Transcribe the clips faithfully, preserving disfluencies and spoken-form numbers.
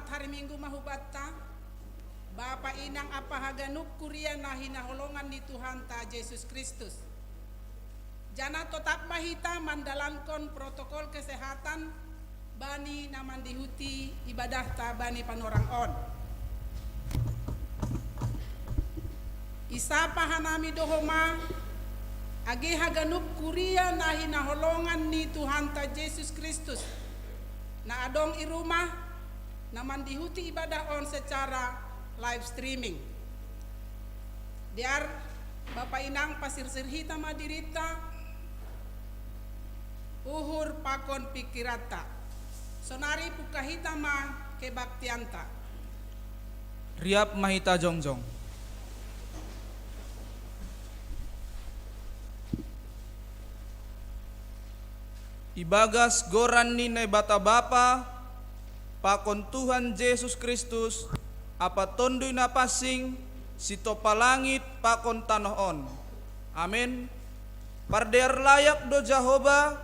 Hari Minggu mahubatta, Bapa inang apa haganup kuria na hinaholongan ni Tuhanta Jesus Kristus. Jana totap mahita mandalankon protokol kesehatan bani na mandihuti ibadahta bani panorang on. Isapa hanami dohoma, age haganup kuria na hinaholongan ni Tuhanta Jesus Kristus, na adong i rumah, na mandihuti ibadah on secara live streaming. Dear Bapa inang, pasirsir hita ma dirita, uhur pakon pikiranta. Sonari pungka hita ma kebaktianta. Riap mahita jongjong. Ibagas goran ni Naibata Bapa, pakon Tuhan Jesus Kristus, apa Tonduy Napansing, sitompa langit pakon tanoh on. Amen. Pardear layak do Jahoba,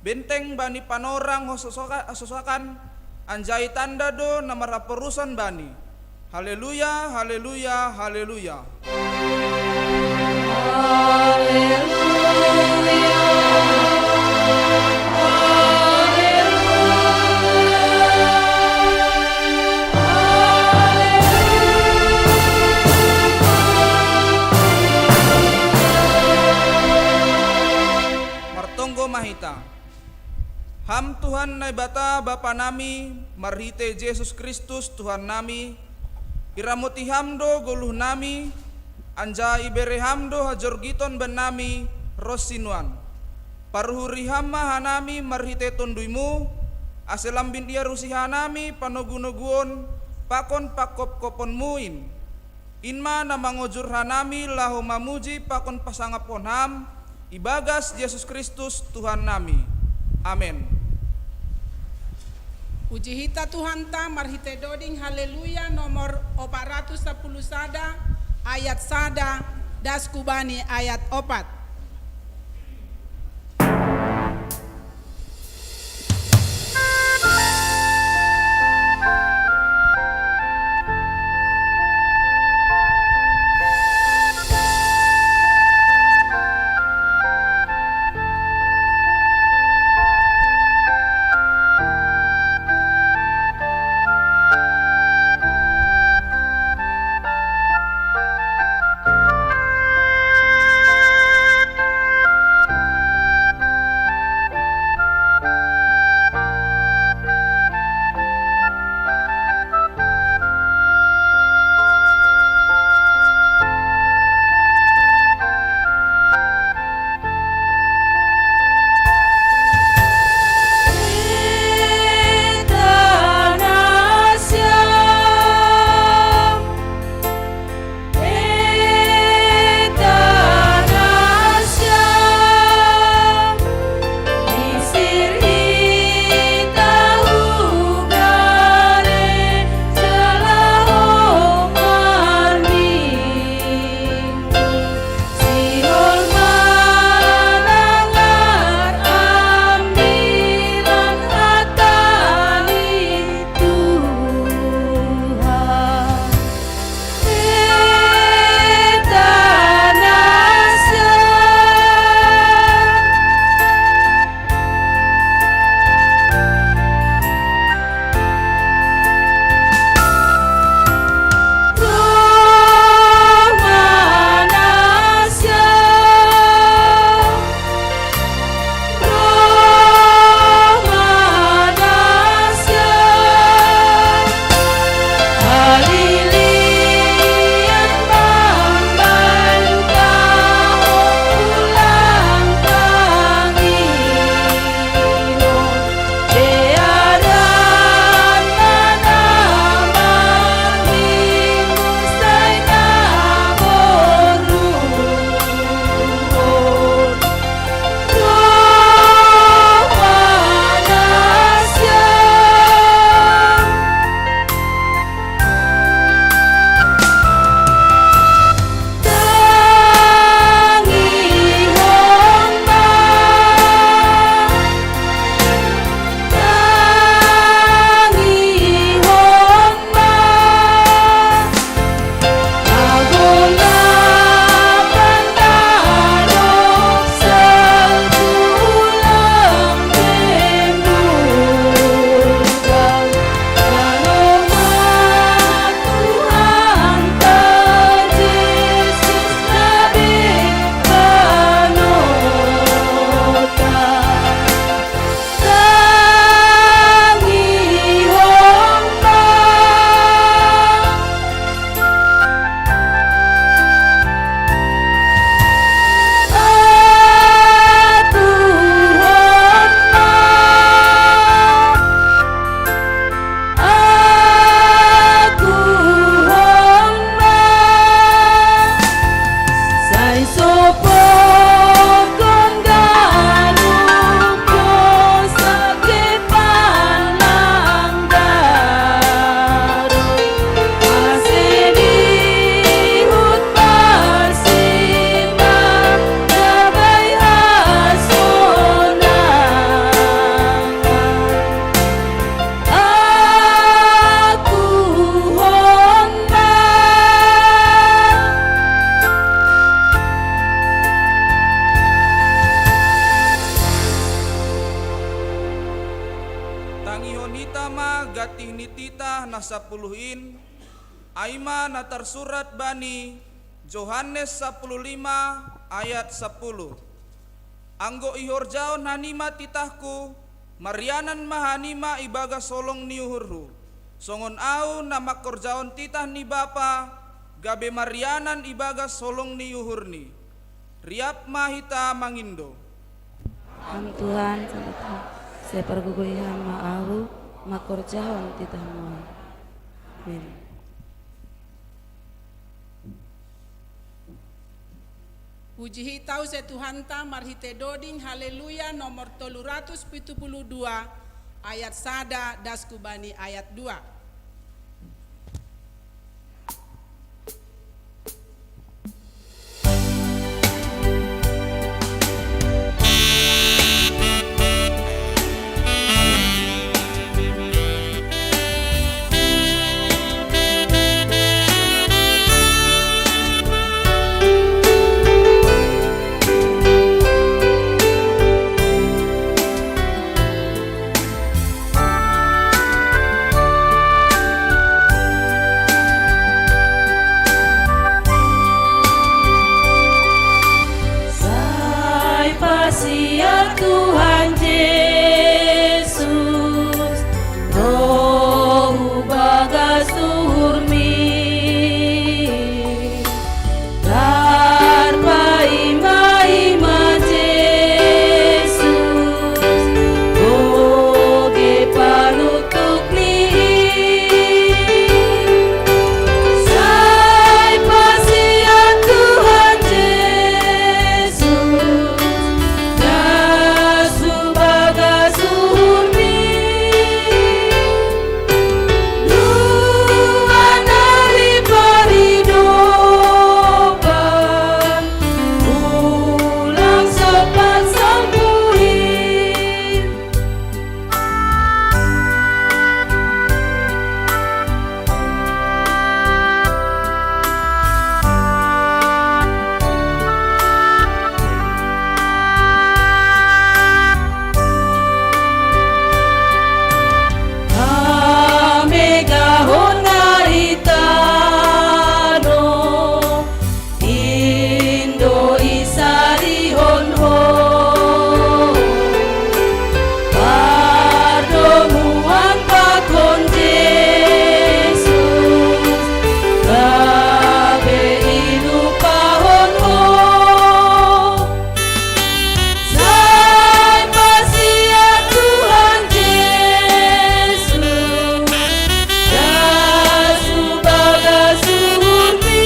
benteng bani panorang hososoka-, hososakan, anjai tanda do na marhaporusan bani. Haleluya, haleluya, haleluya. Martonggo mahita. Ham Tuhan Naibata Bapa nami, marhite Jesus Kristus Tuhan nami, iramoti Ham do goluh nami, anjaha ibere Ham do hajorgiton bannami ronsi nuan. Paruhuri Ham ma hanami marhite Tonduymu, ase lambin iarusi hanami panogunoguon pakon pangkopkoponmu in. In ma na mangojur hanami laho mamuji pakon pasangaphon Ham, ibagas Jesus Kristus Tuhan nami. Amen. Puji hita Tuhanta marhite doding Haleluya nomor opat ratus sapuluh sada, ayat sada, das kubani ayat opat. Ai ma na tarsurat bani Johanes sapuluh lima ayat sapuluh. Anggo ihorjahon hanima titahku, marianan ma hanima ibagas holong ni uhurhu, songon ahu na mangkorjahon titah ni Bapa, gabe marianan ibagas holong ni uhurni. Riap ma hita mangindo. Ham Tuhan, sai pargogoi Ham ma ahu, mangkorjahon titahmu. Amin. Puji hita use Tuhanta marhite doding Haleluya nomor tolu ratus pitu puluh dua, ayat sada das hubani ayat dua. Sai pasian Tuhan Jesus, ro hu bagas uhurmi. Tarpaima-ima Jesus, oge panutup ni. Sai pasian Tuhan Jesus, das hu bagas uhurmi. Dua nari paridopan, ulang sopat salpu i. Hamegahon na i tano, in do isarihon Ho. Pardomuan pakon Jesus, gabe ilupahon Ho. Sai pasian Tuhan Jesus, das hu bagas uhurmi.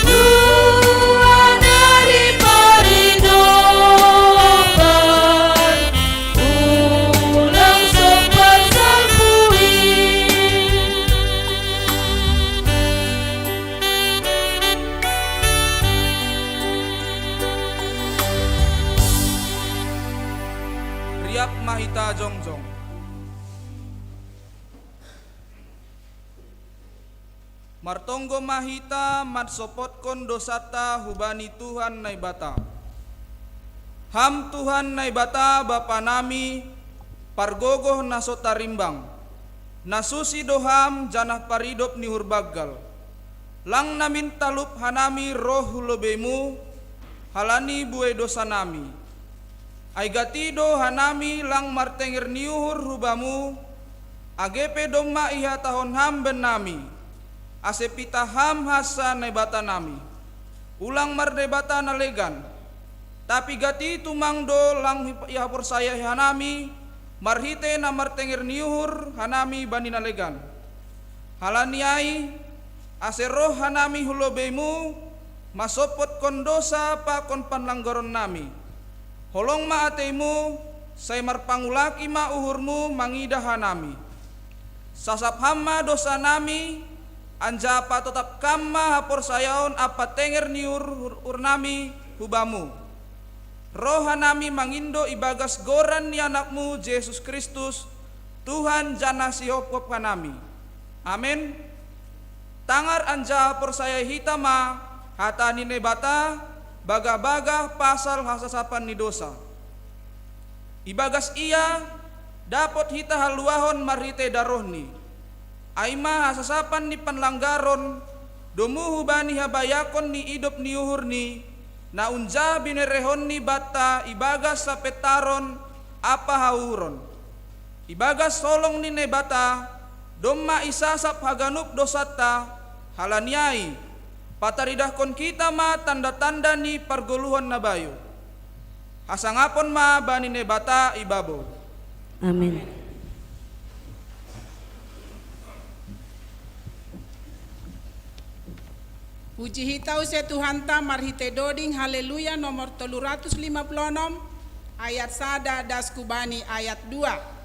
Dua nari paridopan, ulang sopat salpu i. Riap ma hita jongjong. Martonggo ma hita mansopotkon dosanta hubani Tuhan Naibata. Ham Tuhan Naibata Bapanami, pargogoh na so tarimbang, na susi do Ham janah paridop ni uhur banggal. Lang namin talup hanami roh hu lobei-Mu, halani buei dosanami. Ai gati do hanami lang martenger ni uhur hu Bamu, age pe domma ihatahon Ham bennami, ase pitah Ham hansa Naibatanami. Ulang marnaibata na legan, tapi gati tumang do lang ihaporsayai hanami marhitei na martenger ni uhur hanami bani na legan. Halani ai, ase roh hanami hu lobei-Mu, mansompotkon dosa pakon panlanggaronnami. Holong ma atei-Mu, sai marpangulaki ma uhur-Mu mangidah hanami. Sasap Ham ma dosanami, anjaha patotap Ham ma haporsayaon ampa tenger ni uhur-uhurnami hu Bamu. Roh hanami mangindo ibagas goran ni Anak-Mu, Jesus Kristus, Tuhan janah Sihophop hanami. Amen. Tangar anjaha porsayai hita ma hata ni Naibata bagah-bagah pasal hasasapan ni dosa. Ibagas Ia dapot hita haluahon marhitei daroh-Ni. Ai ma hasasapan ni panlanggaron, domu hubani habayakon ni idop ni uhurni, na unja binerehonni banta ibagas sapentaron ampa hauhuron. Ibagas holong ni Naibata, domma isasap haganup dosanta, halani ai, pataridahkon hita ma tanda-tanda ni pargoluhan na bayu. Hasangapon ma bani Naibata ibabo. Amin. Puji hita use Tuhanta marhite doding Haleluya nomor tolu ratus lima puluh onom, ayat sada das kubani ayat dua.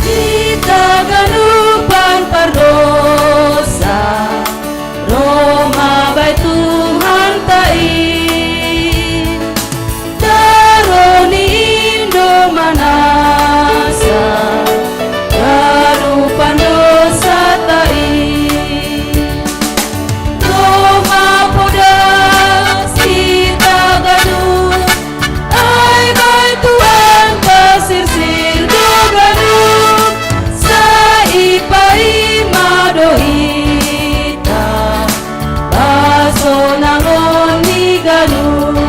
Hita ganup pardosa, ro ma bai Tuhanta i. Daroh ni indo manasa, ganupan dosanta i. Ro ma podas hita ganup, ai bai Tuhanta sirsir do ganup, sai paima do hita, pasonangon ni ganup.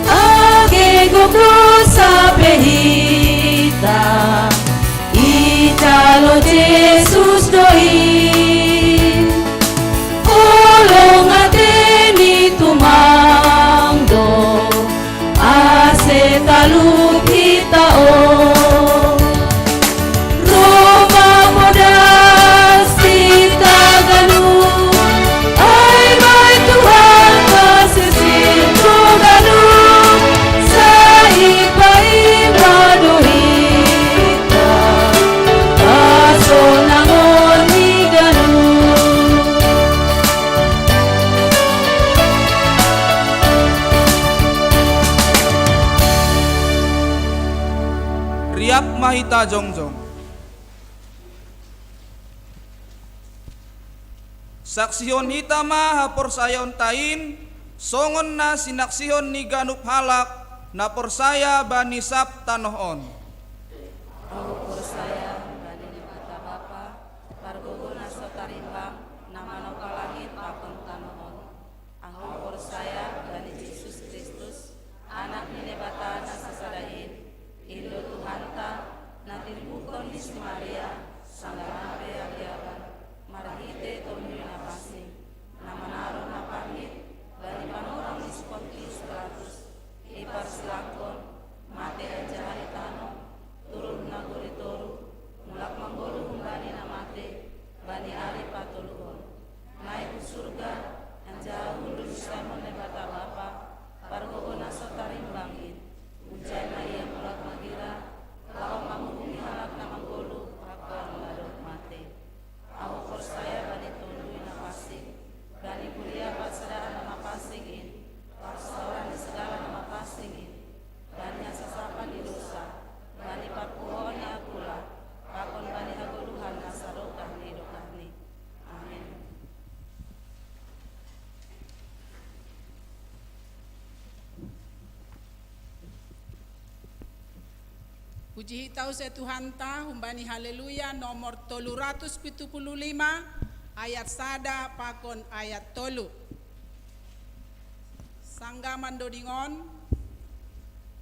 Age gok dosa pe hita, ijalo Jesus do i. Holong atei ni tumang do, ase talup hita on. Ro ma podas hita ganup, ai bai Tuhan pasisir do ganup, sai paima do hita, pasonangon ni ganup. Riap ma hita jongjong. Saksihon hita ma haporsayaonta in, songon na sinaksihon ni ganup halak na porsaya bani sab tanoh on. Ahu porsaya bani Naibata Bapa, pargogo na so tarimbang, na manopa langit pakon tanoh on. Ahu porsaya bani Jesus Kristus, Anak ni Naibata na sasada in, in do Tuhanta, na timpuhon ni si Maria, sanggah na pe agiaban, marhite Tonduy Napansing, na manaron na pangit bani panorang ni si Pontius Pilatus, iparsilangkon, mate anjaha itanom, turun nagori toruh, mulak manggoluh humbani na mate, bani ari patoluhon. Naik hu surga, anjaha hundul siamun Naibata Bapa, pargogo na so tarimbang in. Unjai ma ia mulak magira, laho manguhumi halak na manggoluh, pakon na dob mate. Ahu porsaya bani Tonduy Napansing, bani kuria parsadaan na mapansing in, parsaoran ni sagala na mapansing in, bani hasasapan ni dosa, bani parpuhoon ni angkula, pakon bani hagoluhan na sadokah ni dokahni. Amin. Puji hita use Tuhanta, humbani Haleluya nomor tolu ratus pitu puluh lima, ayat sada pakon ayat tolu. Sanggah mandoding on,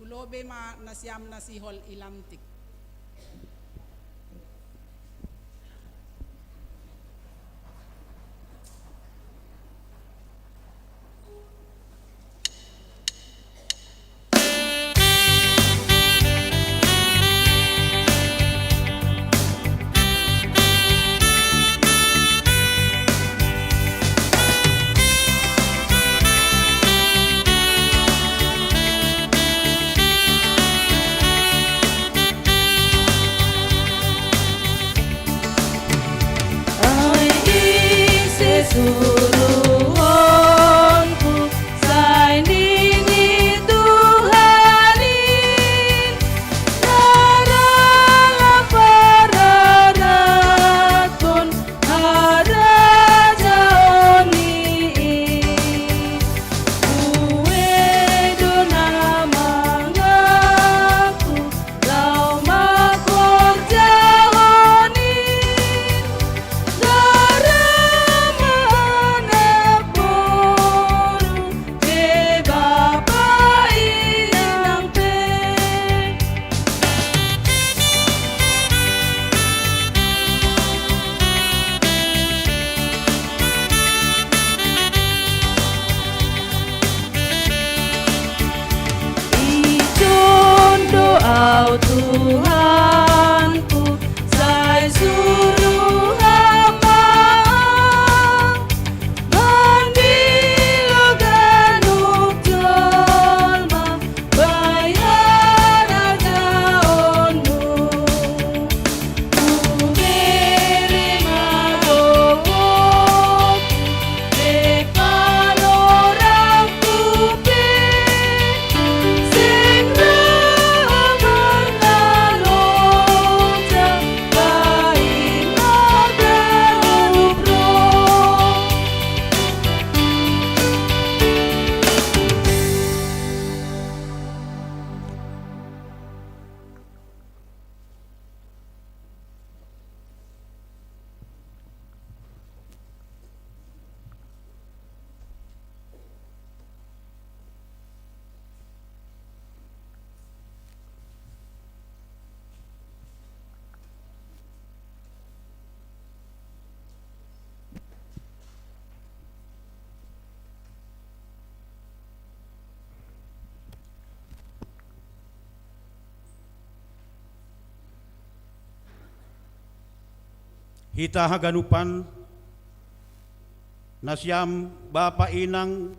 hulobi ma nasiam na sihol i lantik. Tuhanku, sai suruh apa? Mambilo ganup jolma bai harajaonmu. Kubere ma gogoku, pe panorangku pe seng ra marnalonja, bahen ma ganup roh. Hita haganupan, nasiam bapa inang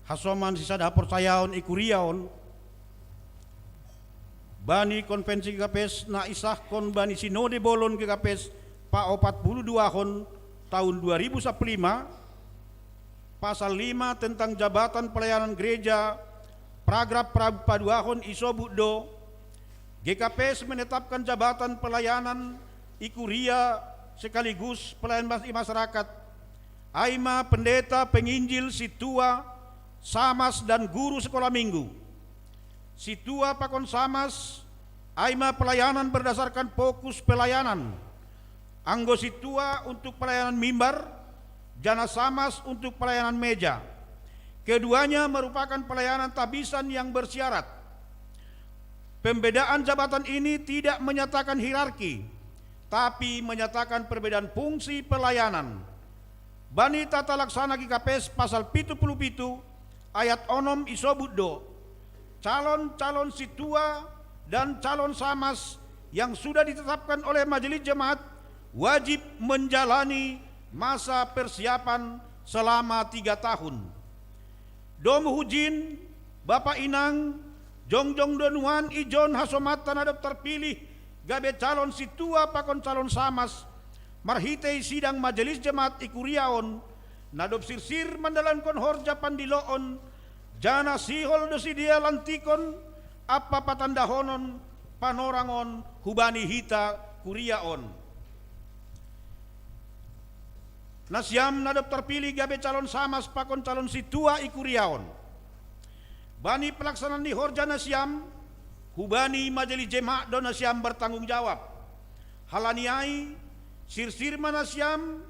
hasoman sisada haporsayaon i kuria on, bani konvensi G K P S na isahkon bani sinode bolon G K P S paopat pulu duahon taon dua ribu sampulu lima, pasal lima tentang jabatan pelayanan gereja, paragraf pra-, paduahon isobut do, G K P S menetapkan jabatan pelayanan i kuria sekaligus pelayan mas-, i masyarakat, ai ma pendeta, penginjil, sintua, samas, dan guru sekolah minggu. Sintua pakon samas, ai ma pelayanan berdasarkan fokus pelayanan. Anggo sintua untuk pelayanan mimbar, janah samas untuk pelayanan meja. Keduanya merupakan pelayanan tabisan yang bersyarat. Pembedaan jabatan ini tidak menyatakan hierarki, tapi menyatakan perbedaan fungsi pelayanan. Bani tata laksana G K P S pasal pitu pulu pitu ayat onom isobut do, calon-calon sintua dan calon samas yang sudah ditetapkan oleh majelis jemaat wajib menjalani masa persiapan selama tiga tahun. Domu hujin, bapa inang, jongjong do nuan ijon hasomanta na dob tarpilih gabe calon sintua pakon calon samas, marhitei sidang majelis jemaat i kuria on, na dob sirsir mandalankon horja pandiloon, janah sihol do sidea lantikon ampa patandahonon panorang on hubani hita kuria on. Nasiam na dob tarpilih gabe calon samas pakon calon sintua i kuria on. Bani pelaksanaan ni horja nasiam, hubani majelis jemaat do nasiam bertanggung jawab. Halani ai, sirsir ma nasiam,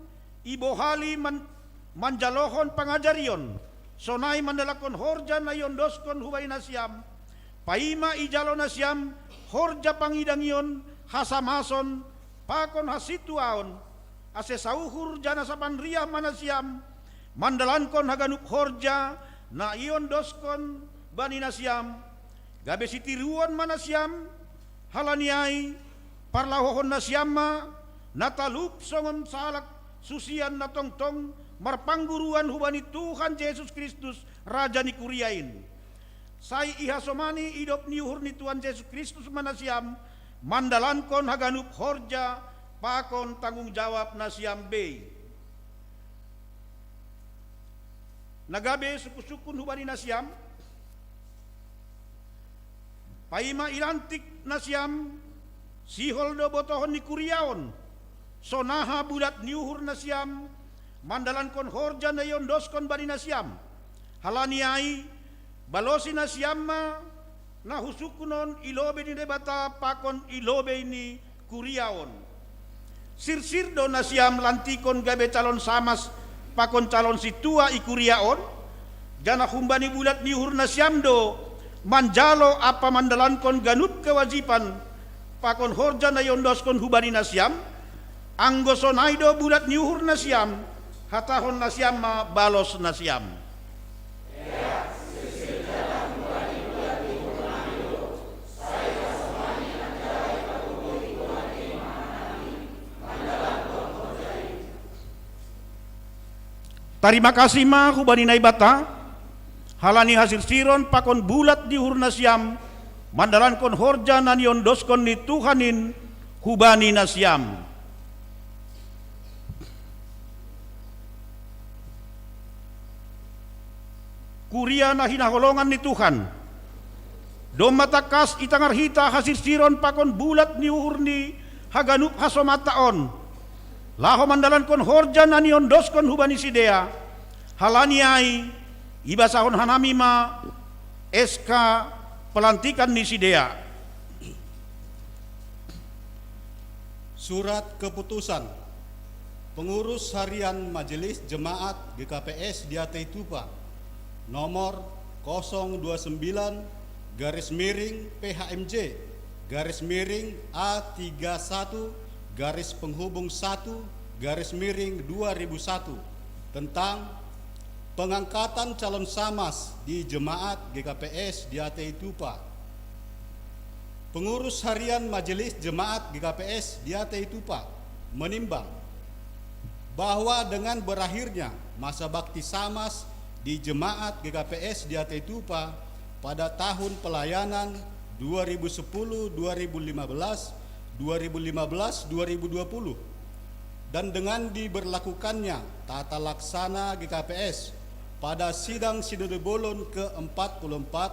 ibohali man-, manjalohon pangajarion, sonai mandalankon horja na iondoskon hubani nasiam, paima ijalo nasiam horja pangidangion, hasamason, pakon hasintuaon, ase sauhur janah sapanriah ma nasiam mandalankon haganup horja na iondoskon bani nasiam, gabe sitiruon ma nasiam. Halani ai, parlahohon nasiam ma na talup songon sahalak susian na tongtong marpangguruan hubani Tuhan Jesus Kristus, Raja ni kuria in. Sai ihasomani idop ni uhur ni Tuhan Jesus Kristus ma nasiam mandalankon haganup horja pakon tanggung jawab nasiam bei. Na gabe sungkunsungkun hubani nasiam, paima ilantik nasiam, sihol do botohon ni kuria on, sonaha bulat ni uhur nasiam mandalankon horja na iondoskon bani nasiam. Halani ai, balosi nasiam ma na husungkun on i lobei ni Debata pakon i lobei ni kuria on. Sirsir do nasiam lantikon gabe calon samas pakon calon sintua i kuria on, janah humbani bulat ni uhur nasiam do manjalo ampa mandalankon ganup kewajiban pakon horja na iondoskon hubani nasiam. Anggo sonai do bulat ni uhur nasiam, hatahon nasiam ma balos nasiam. Tarima kasih ma hubani Naibata, halani hasirsiron pakon bulat ni uhur nasiam, mandalankon horja na niondoskon ni Tuhan in hubani nasiam. Kuria na hinaholongan ni Tuhan, domma tangkas itangar hita hasirsiron pakon bulat ni uhur ni haganup hasomanta on, laho mandalankon horja na niondoskon hubani sidea, halani ai ibasahon hanami ma S K pelantikan ni sidea. Surat keputusan Pengurus Harian Majelis Jemaat G K P S di Ateitupa, nomor kosong dua sembilan garis miring P H M J garis miring A tiga satu garis penghubung satu garis miring dua ribu satu, tentang pengangkatan calon samas di Jemaat G K P S di Ateitupa. Pengurus Harian Majelis Jemaat G K P S di Ateitupa menimbang bahwa dengan berakhirnya masa bakti samas di Jemaat G K P S di Ateitupa pada tahun pelayanan dua ribu sepuluh dua ribu lima belas, dua ribu lima belas dua ribu dua puluh, dan dengan diberlakukannya tata laksana G K P S pada sidang Sinode Bolon keempat puluh empat,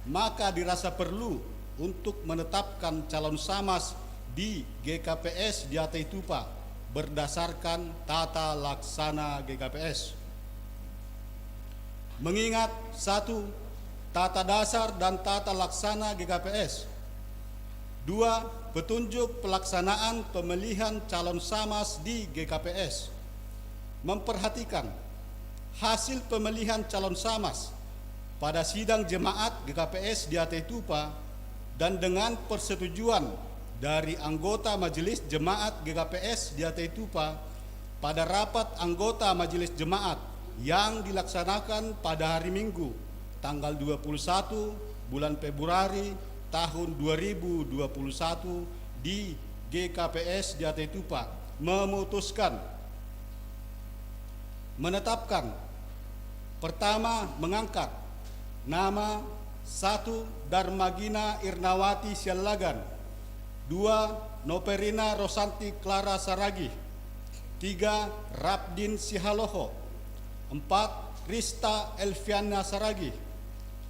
maka dirasa perlu untuk menetapkan calon samas di G K P S di Ateitupa berdasarkan tata laksana G K P S. Mengingat: satu, tata dasar dan tata laksana G K P S. Dua, petunjuk pelaksanaan pemilihan calon samas di G K P S. Memperhatikan hasil pemilihan calon samas pada sidang jemaat G K P S di Ateitupa dan dengan persetujuan dari anggota majelis jemaat G K P S di Ateitupa pada rapat anggota majelis jemaat yang dilaksanakan pada hari Minggu, tanggal dua puluh satu bulan Februari tahun dua ribu dua puluh satu di G K P S di Ateitupa, memutuskan: menetapkan: pertama, mengangkat nama: satu, Darmagina Irnawati Siallagan; dua, Noperina Rosanti Clara Saragih; tiga, Rapdin Sihaloho; empat, Rista Elviana Saragih;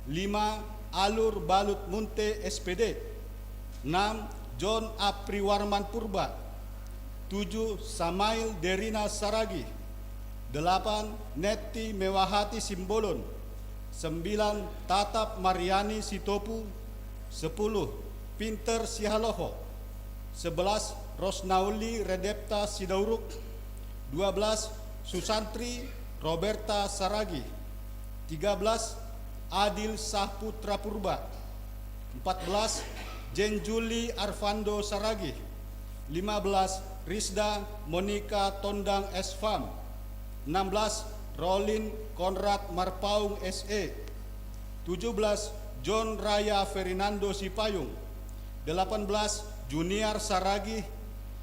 lima, Alur Balut Munte, S P D; enam, John Apriwarman Purba; tujuh, Samail Derina Saragih; delapan, Netti Mewahati Simbolon; sembilan, Tatap Mariani Sitopu; sepuluh, Pinter Sihaloho; sebelas, Rosnauli Redepta Sidauruk; dua belas, Susantri Roberta Saragih; tiga belas, Adil Sahputra Purba; empat belas, Jenjuli Arvando Saragih; lima belas, Risda Monica Tondang, S Fam; enam belas, Rolin Konrad Marpaung, S E; tujuh belas, John Raya Fernando Sipayung; delapan belas, Junior Saragih;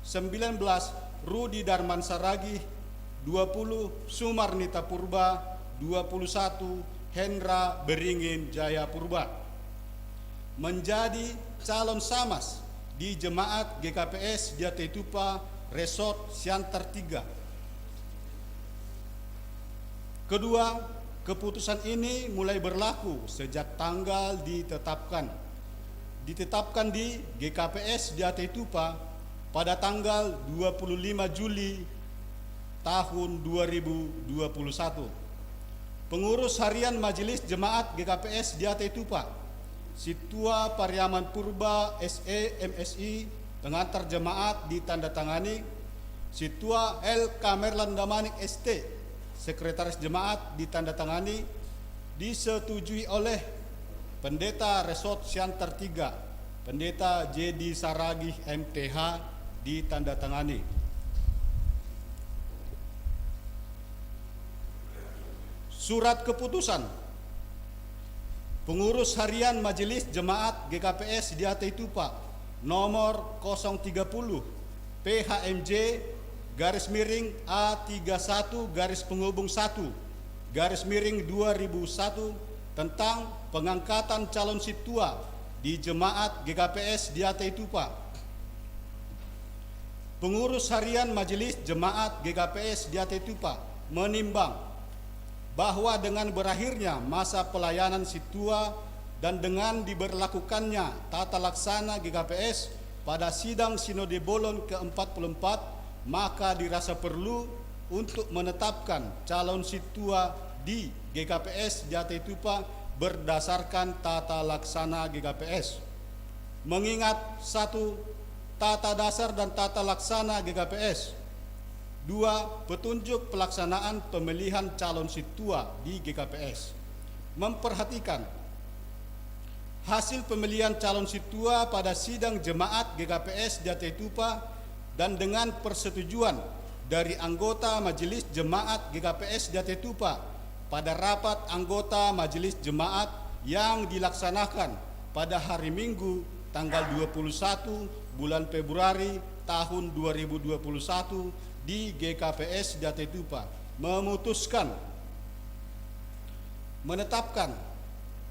sembilan belas, Rudi Darman Saragih; dua puluh, Sumarnita Purba; dua puluh satu, Hendra Beringin Jaya Purba. Menjadi calon samas di Jemaat G K P S di Ateitupa Resort Siantar tiga. Kedua, keputusan ini mulai berlaku sejak tanggal ditetapkan. Ditetapkan di G K P S di Ateitupa pada tanggal dua puluh lima Juli tahun dua ribu dua puluh satu. Pengurus Harian Majelis Jemaat G K P S di Ateitupa, Situa Pariaman Purba, S E, M Si, pengantar jemaat, ditandatangani; Situa L Kamerlan Damanik, S T, sekretaris jemaat, ditandatangani; disetujui oleh Pendeta Resort Siantar tiga, Pendeta J D Saragih, M T H, ditandatangani. Surat keputusan Pengurus Harian Majelis Jemaat G K P S di Ateitupa nomor kosong tiga puluh, P H M J, garis miring A tiga satu garis penghubung satu garis miring dua ribu satu tentang pengangkatan calon sintua di Jemaat G K P S Diateitupa. Pengurus Harian Majelis Jemaat G K P S Diateitupa menimbang bahwa dengan berakhirnya masa pelayanan sintua dan dengan diberlakukannya tata laksana G K P S pada sidang Sinode Bolon keempat puluh empat, maka dirasa perlu untuk menetapkan calon sintua di G K P S Diateitupa berdasarkan tata laksana G K P S. Mengingat, satu, tata dasar dan tata laksana G K P S. Dua, petunjuk pelaksanaan pemilihan calon sintua di G K P S. Memperhatikan hasil pemilihan calon sintua pada sidang jemaat G K P S Diateitupa dan dengan persetujuan dari anggota Majelis Jemaat G K P S Diateitupa pada rapat anggota Majelis Jemaat yang dilaksanakan pada hari Minggu, tanggal dua puluh satu bulan Februari tahun dua ribu dua puluh satu, di G K P S Diateitupa, memutuskan: menetapkan,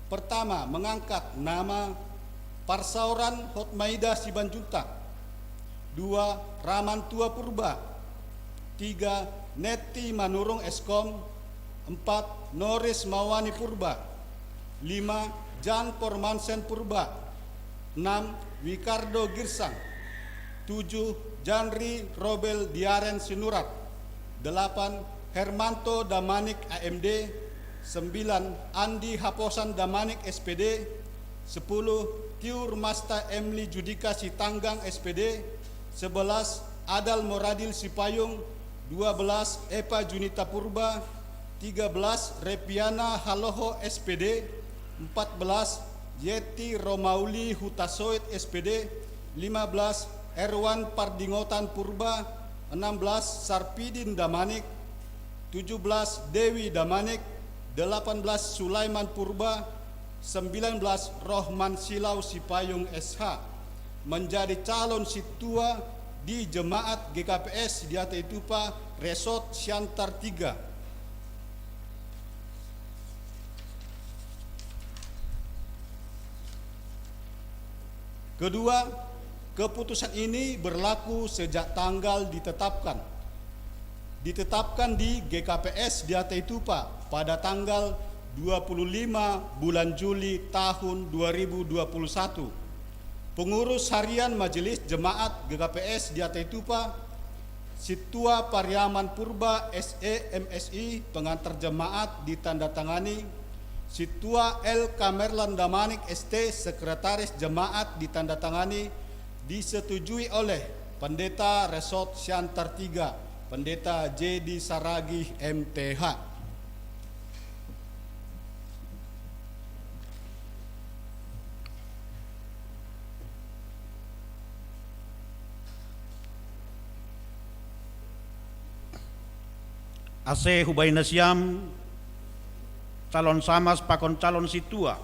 pertama, mengangkat nama Parsauran Hotmaida Sibanjuntak. Dua, Ramantua Purba. Tiga, Neti Manurung Eskom. Empat, Noris Mawani Purba. Lima, Jan Pormansen Purba. Enam, Wikardo Girsang. Tujuh, Janri Robel Diaren Sinurat. Delapan, Hermanto Damanik A M D. Sembilan, Andi Haposan Damanik S P D. Sepuluh, Tiur Masta Emli Judika Sitanggang S P D. Sebelas, Adal Moradil Sipayung. Dua belas, Epa Junita Purba. Tiga belas, Repiana Haloho S P D. Empat belas, Yeti Romauli Hutasoit S P D. Lima belas, Erwan Pardingotan Purba. Enam belas, Sarpidin Damanik. Tujuh belas, Dewi Damanik. Delapan belas, Sulaiman Purba. Sembilan belas, Rohman Silau Sipayung S H, menjadi calon sintua di Jemaat G K P S Diateitupa Resort Siantar tiga. Kedua, keputusan ini berlaku sejak tanggal ditetapkan. Ditetapkan di G K P S Diateitupa pada tanggal dua puluh lima bulan Juli tahun dua ribu dua puluh satu. Pengurus Harian Majelis Jemaat G K P S Diateitupa, Sintua Pariaman Purba S E M Si, pengantar jemaat, ditandatangani. Sintua L Kamerlan Damanik S T, sekretaris jemaat, ditandatangani. Disetujui oleh Pendeta Resort Siantar tiga, Pendeta J D Saragih M T H. Ase hubaen nasiam, calon samas pakon calon sintua,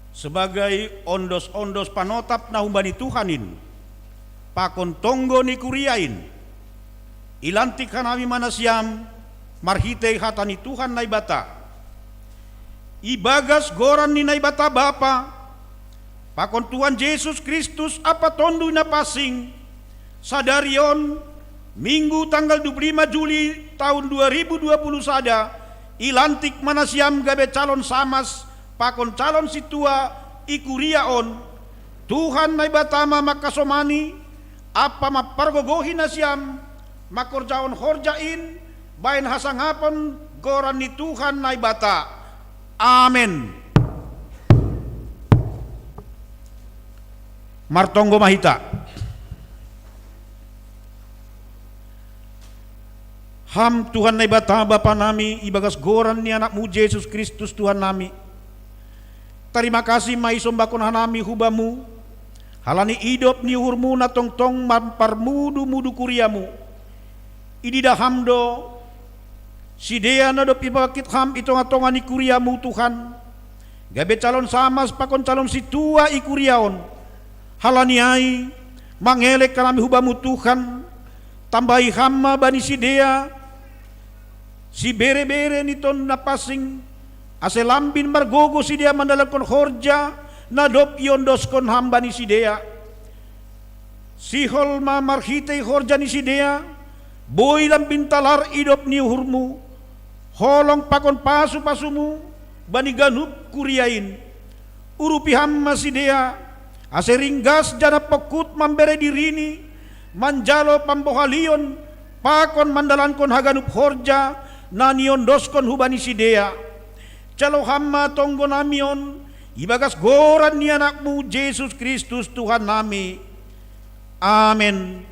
sebagai ondos-ondos panotap na humbani Tuhan in, pakon tonggo ni kuria in, ilantik hanami ma nasiam marhitei hata ni Tuhan Naibata. Ibagas goran ni Naibata Bapa, pakon Tuhan Jesus Kristus ampa Tonduy Napansing, sadari on, Minggu tanggal dua puluh lima Juli tahun dua ribu dua puluh sada, ilantik ma nasiam gabe calon samas pakon calon sintua i kuria on. Tuhan Naibata ma mangkasomani ampa mampargogohi nasiam mangkorjahon horja in baen hasangapon goran ni Tuhan Naibata. Amen. Martonggo ma hita. Ham Tuhan Naibata Bapa nami, ibagas goran ni Anakmu Jesus Kristus Tuhan nami, tarima kasih ma isombahon hanami hu Bamu, halani idop ni uhurmu na tongtong mamparmudu-mudu kuriamu. Ididah Ham do sidea na dob ipabangkit Ham i tonga-tonga ni kuriamu, Tuhan, gabe calon samas pakon calon sintua i kuria on. Halani ai, Mangelek hanami hu Bamu Tuhan, tambahi Ham ma bani sidea sibere-bere ni tondina pansing, ase lambin margogo sidea mandalankon horja na dob iondoskon Ham bani sidea. Sihol ma marhitei horja ni sidea, boi lambin talar idop ni uhurMu, holong pakon pasu-pasuMu bani ganup kuria in. Urupi Ham ma sidea, ase ringgas janah pongkut mambere dirini, manjalo pambohalion pakon mandalankon haganup horja na niondoskon hubani sidea. Jalo Ham ma tonggonami on, ibagas goran ni AnakMu Jesus Kristus Tuhannami. Amen.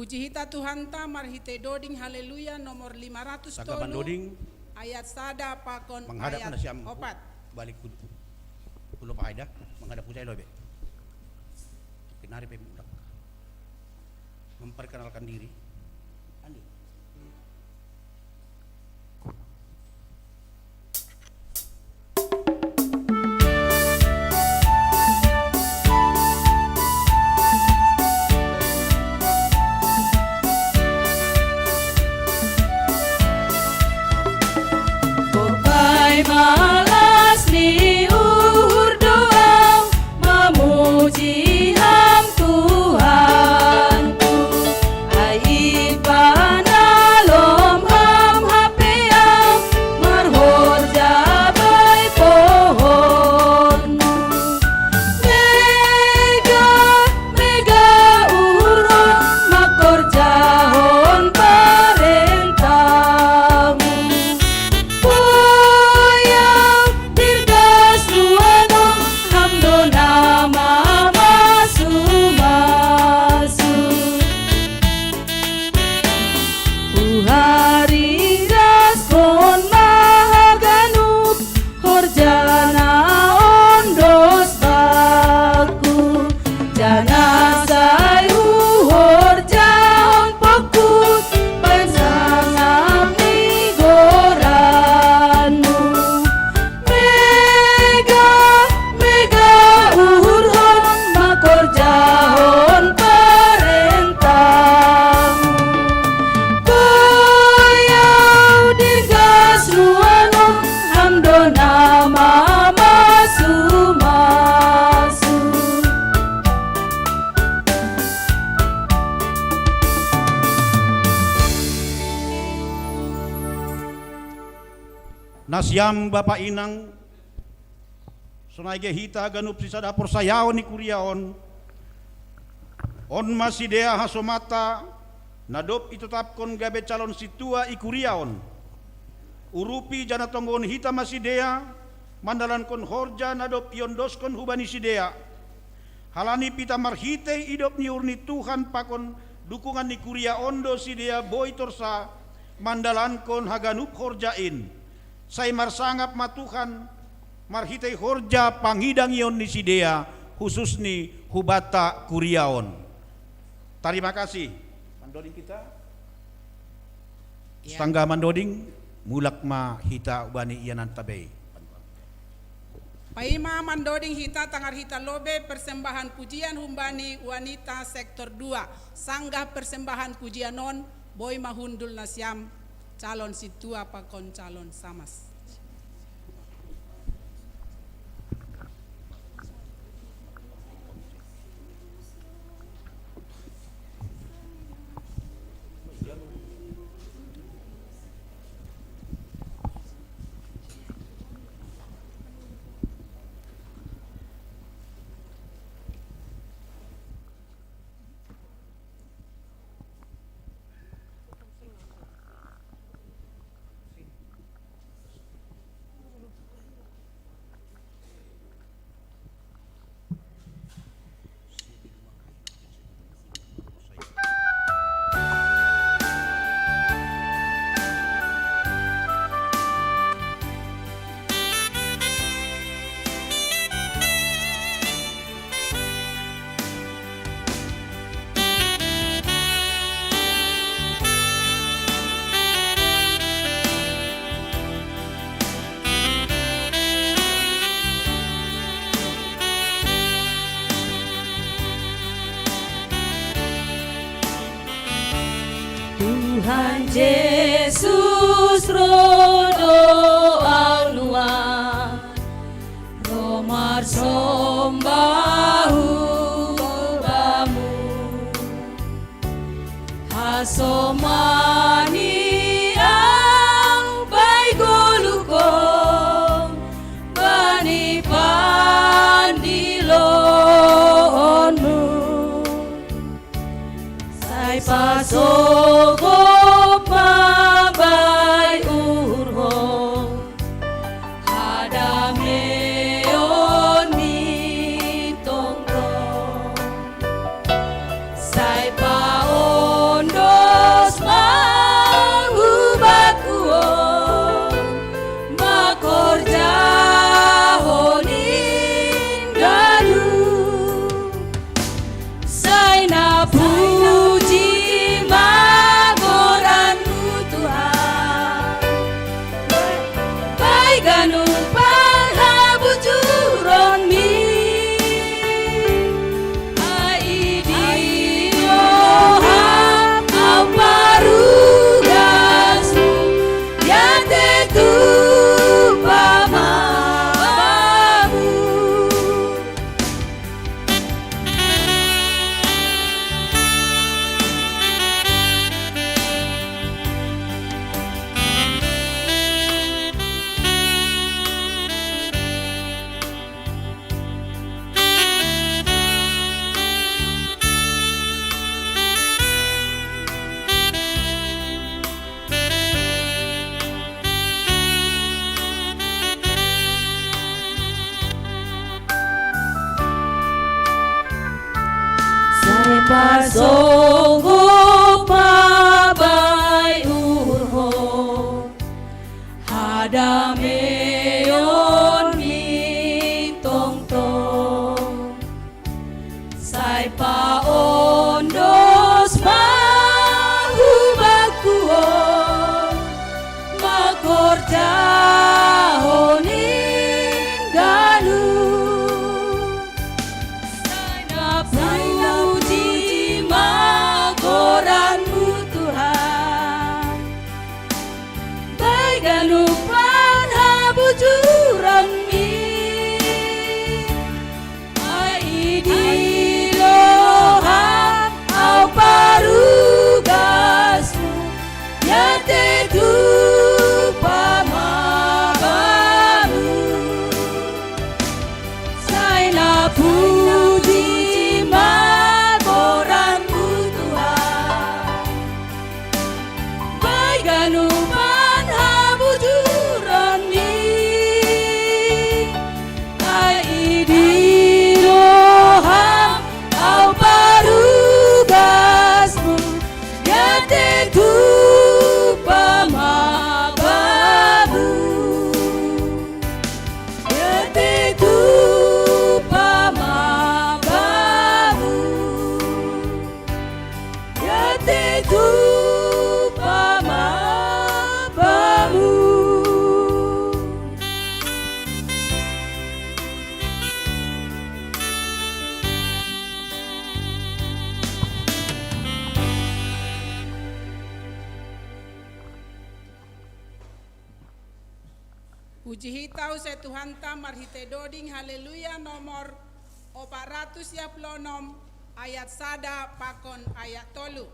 Puji hita Tuhanta marhitei doding Haleluya nomor lima ratus tolu, ayat sada pakon ayat opat. Balik ku, ku lopa haida, menghadap ku saya lobe. Kenari pe budak. Memperkenalkan diri. Andi. Nasiam bapa inang, sonai ge hita ganup sisada porsayaon i kuria on, on ma sidea hasomata na dob itotapkon gabe calon sintua i kuria on. Urupi janah tonggohon hita ma sidea mandalankon horja na dob iondoskon hubani sidea. Halani pitah marhitei idop ni uhur ni Tuhan pakon dukungan ni kuria on do sidea boi torsa mandalankon haganup horja in. Sai marsangap ma Tuhan marhitei horja pangidangion ni sidea, hususni hubanta kuria on. Tarima kasih. Mandoding hita. Ya. Sanggah mandoding, mulak ma hita hubani iananta bei. Paima mandoding hita, tangar hita lobei persembahan pujian humbani wanita sektor dua. Sanggah persembahan pujian on, boi ma hundul nasiam calon sintua pakon calon samas. Tuhan Jesus, ro do au nuan, ro marsomba hu Bamu. Hasomani au bai goluhkon bani pandiloonmu. Sai pasogop ma bai uhurhon hadameon ni tongtong. Sai paondos ma hu Baku on mangkorjahon in ganup. Sai na puji ma goranmu Tuhan, bai ganup panghabujuronmi. Ai idi do ham au parugasmu, diatei tupa ma Bamu. Sai pasogop ma bai uhurhon hadameon ni tongtong. Sai paondos ma hu Baku on mangkorjahon in ganup. Sai na puji ma Puji hita use Tuhanta marhite doding Haleluya nomor opat ratus sia puluh onom, ayat sada pakon ayat tolu.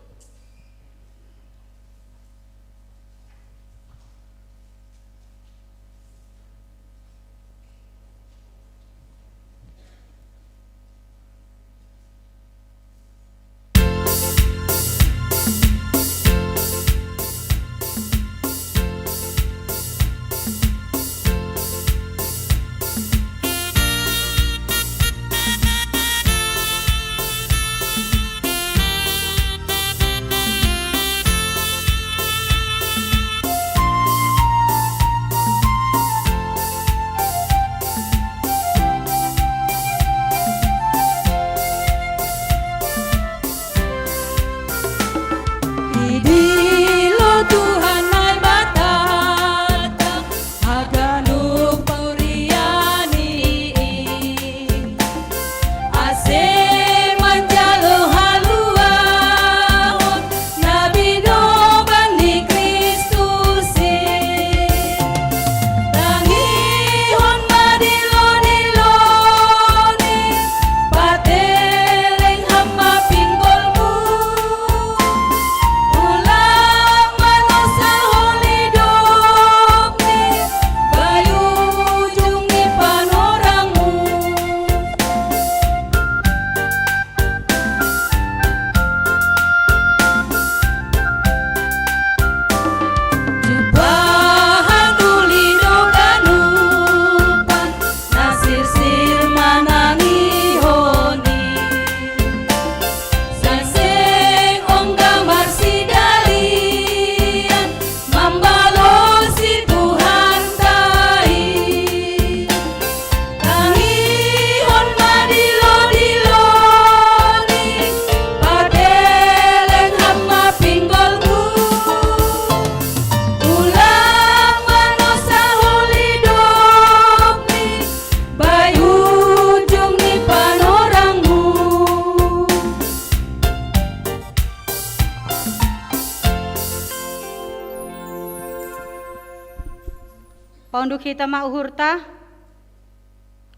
Paunduk hita ma uhurta,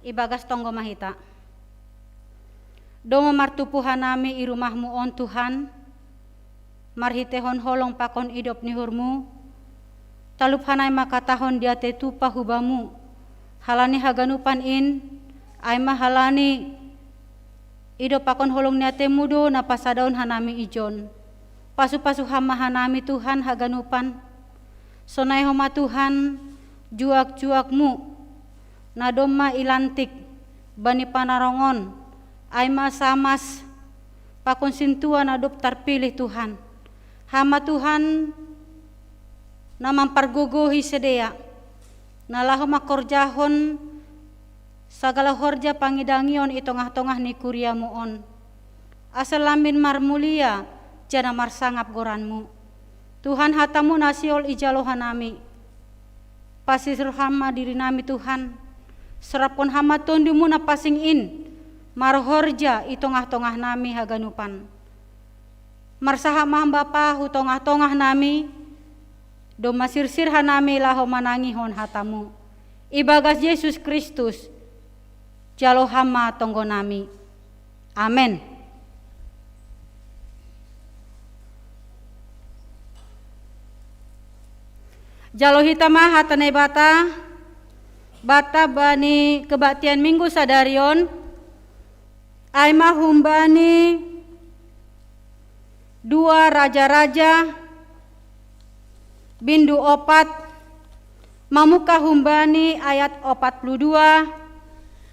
ibagas tonggo ma hita. Domu martumpu hanami i rumahmu on Tuhan, marhitehon holong pakon idop ni uhurmu, talup hanami ma katahon diatei tupa hu bamu, halani haganupan in, ai ma halani idop pakon holong ni ateimu do na pasadaon hanami ijon. Pasupasu ham ma hanami Tuhan haganupan, sonai homa Tuhan juak-juakmu, na domma ilantik bani panarongon, ai ma samas pakon sintua na dob tarpilih Tuhan. Ham ma Tuhan na mampargogohi sidea, na laho mangkorjahon sagala horja pangidangion i tongah-tongah ni kuriamu on. Asa lambin marmulia, jana marsangap goranmu. Tuhan hatamu na sihol ijalo hanami. Pasisir ham ma dirinami Tuhan. Sorapkon ham ma tondumu na pasing in, marhorja i tongah-tongah nami haganupan. Marsahap ma ham Bapa hu tongah-tongah nami, domma sirsir hanami laho manangihon hatamu. Ibagas Jesus Kristus, jalo ham ma tonggo nami. Amen. Jalo hita ma hata Naibata, banta bani kebaktian Minggu sadari on, ai ma humbani dua Raja-raja, bindu opat, mamungka humbani ayat opat puluh dua,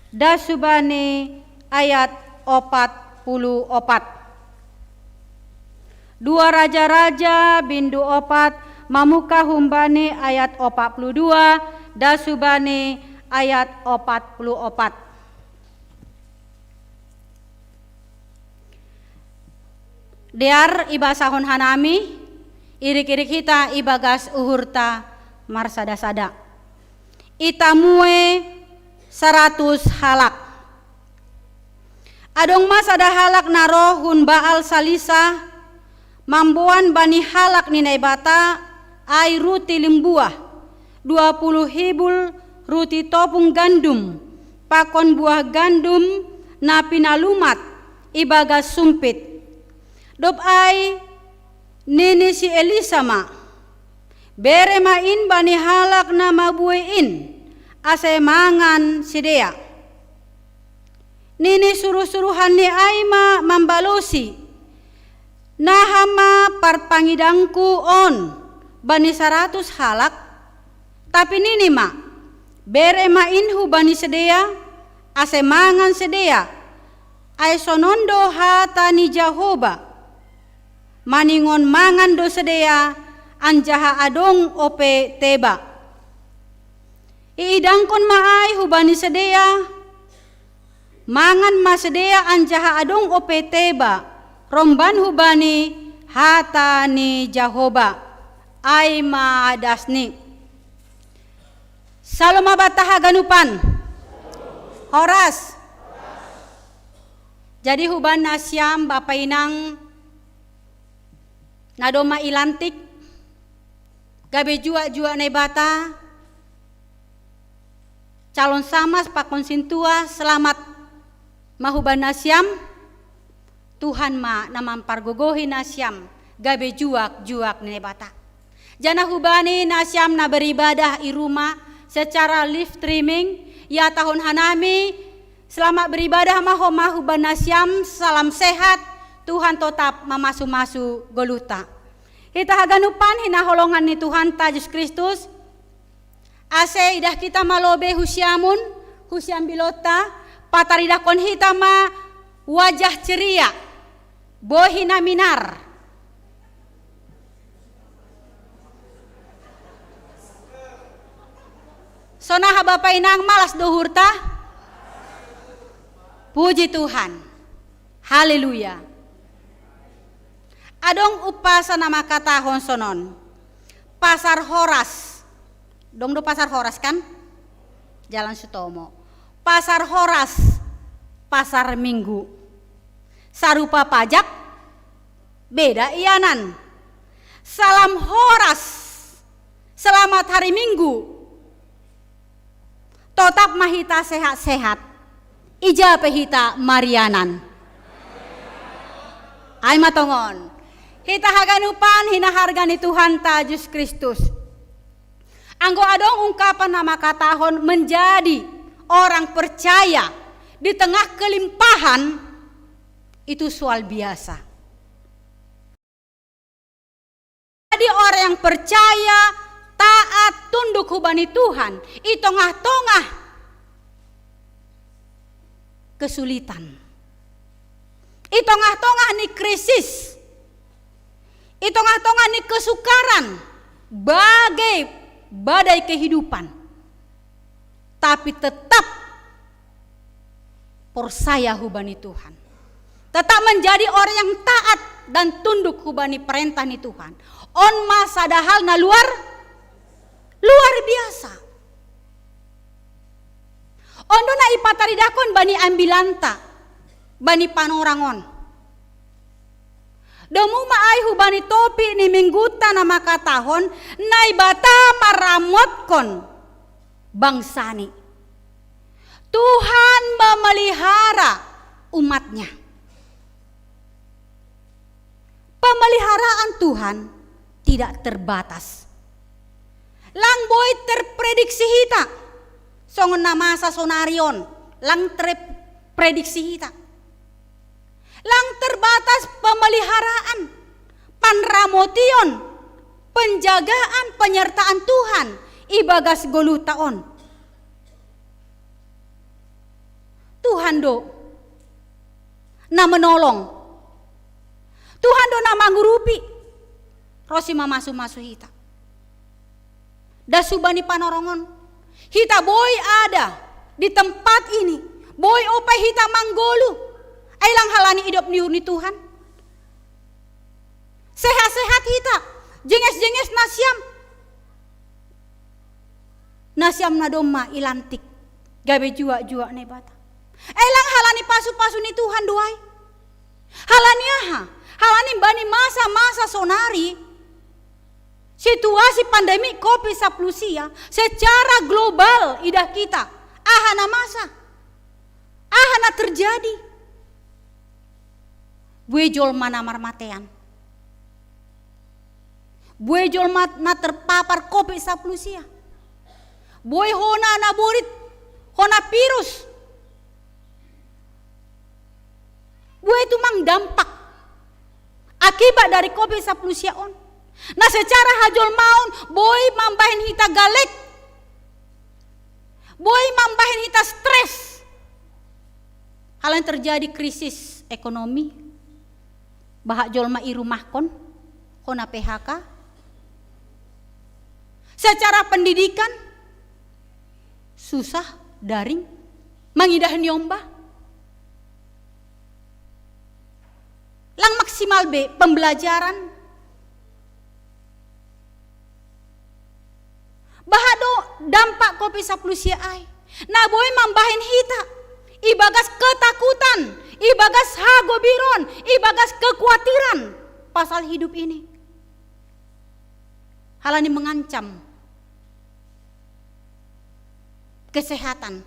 das hubani ayat opat puluh opat. Dua Raja-raja, bindu opat, mamungka humbani ayat opat puluh dua, das hubani ayat opat puluh opat. Dear ibasahon hanami, irik-irik hita ibagas uhurta marsada-sada. Ita mue saratus halak. Adong ma sada halak na ro hun Baal Salisa, mamboan bani halak ni Naibata ai ruti limbuah, dua puluh hibul ruti topung gandum, pakon buah gandum na pinalumat ibagas sumpit. Dob ai nini si Elisa ma, "Bere ma in bani halak na mabuei in, ase mangan sidea." Nini suruh-suruhanni ai ma mambalosi, "Naha ma parpangidangku on bani saratus halak?" Tapi nini ma, "Bere ma in hubani sidea, ase mangan sidea, ai sonon do hata ni Jahoba, 'Maningon mangan do sidea, anjaha adong ope teba.'" Iidangkon ma ai hubani sidea, mangan ma sidea anjaha adong ope teba, romban hubani hata ni Jahoba. Ai ma dasni. Shalom ma banta haganupan. Horas. Jadi hubani nasiam bapa inang na domma ilantik, gabe juak-juak Naibata, calon samas pakon sintua, selamat ma hubani nasiam. Tuhan ma na mampargogohi nasiam gabe juak-juak ni Naibata. Janah hubani nasiam na beribadah i rumah secara live streaming, ihatahon hanami, selamat beribadah ma homa hubani nasiam, salam sehat, Tuhan totap mamasu-masu goluhta. Hita haganupan hinaholongan ni Tuhanta Jesus Kristus, ase idah hita ma lobei husiamun, husiambilonta, pataridahkon hita ma wajah ceria, bohi na minar. Sonaha bapa inang, malas do uhurta? Puji Tuhan. Haleluya. Adong umpasa na mangkatahon sonon. Pasar Horas. Dong do Pasar Horas kan? Jalan Sutomo. Pasar Horas, Pasar Minggu. Sarupa pajak, beda ianan. Salam horas, selamat hari Minggu. Totap ma hita sehat-sehat. Ija pe hita marianan. Ai ma tongon. Hita haganupan hinaharga ni Tuhanta Jesus Kristus. Anggo adong ungkapan na mangkatahon menjadi orang percaya di tengah kelimpahan, itu soal biasa. Jadi orang yang percaya, taat, tunduk hubani Tuhan, i tongah-tongah kesulitan, i tongah-tongah ni krisis, i tongah-tongah ni kesukaran, bagai badai kehidupan, tapi tetap porsaya hubani Tuhan. Tetap menjadi orang yang taat dan tunduk hubani perintah ni Tuhan. On ma sada hal na luar, luar biasa. On do na ipataridahkon bani ambilanta, bani panorang on. Domu ma ai hubani topik ni minggunta na mangkatahon, Naibata maramotkon bangsa-Ni. Tuhan memelihara umat-Nya. Pemeliharaan Tuhan tidak terbatas. Lang boi terprediksi hita. Songon na masa sonari on, lang terprediksi hita. Lang terbatas pemeliharaan, panramotion, penjagaan, penyertaan Tuhan ibagas goluhta on. Tuhan do na menolong. Tuhan do na mangurupi, ro si mamasu-masu hita. Das hubani panorang on, hita boi ada di tempat ini, boi ope hita manggoluh, ai lang halani idop ni uhur ni Tuhan. Sehat-sehat hita, jenges-jenges nasiam. Nasiam na domma ilantik gabe juak-juak Naibata, ai lang halani pasu-pasu ni Tuhan do ai. Halani aha? Halani bani masa-masa sonari, Situasi pandemi covid sapuluh sia secara global idah kita. Aha na masa? Aha na terjadi? Bue jolma na marmatean. Bue jolma na terpapar covid sapuluh sia. Bue hona na borit, hona virus. Bue tumang dampak akibat dari covid sapuluh sia on. Na secara hajolmaon boi mambahen hita galek. Boi mambahen hita stres. Hal yang terjadi krisis ekonomi, bahat jolma i rumahkon, hona P H K. Secara pendidikan, susah, daring, mangidah ni ombah. Lang maksimal be pembelajaran. Bahat do dampak covid sapuluh sia ai na boi mambahen hita ibagas ketakutan, ibagas hagobiron, ibagas kekuatiran pasal hidup ini. Halani mengancam kesehatan,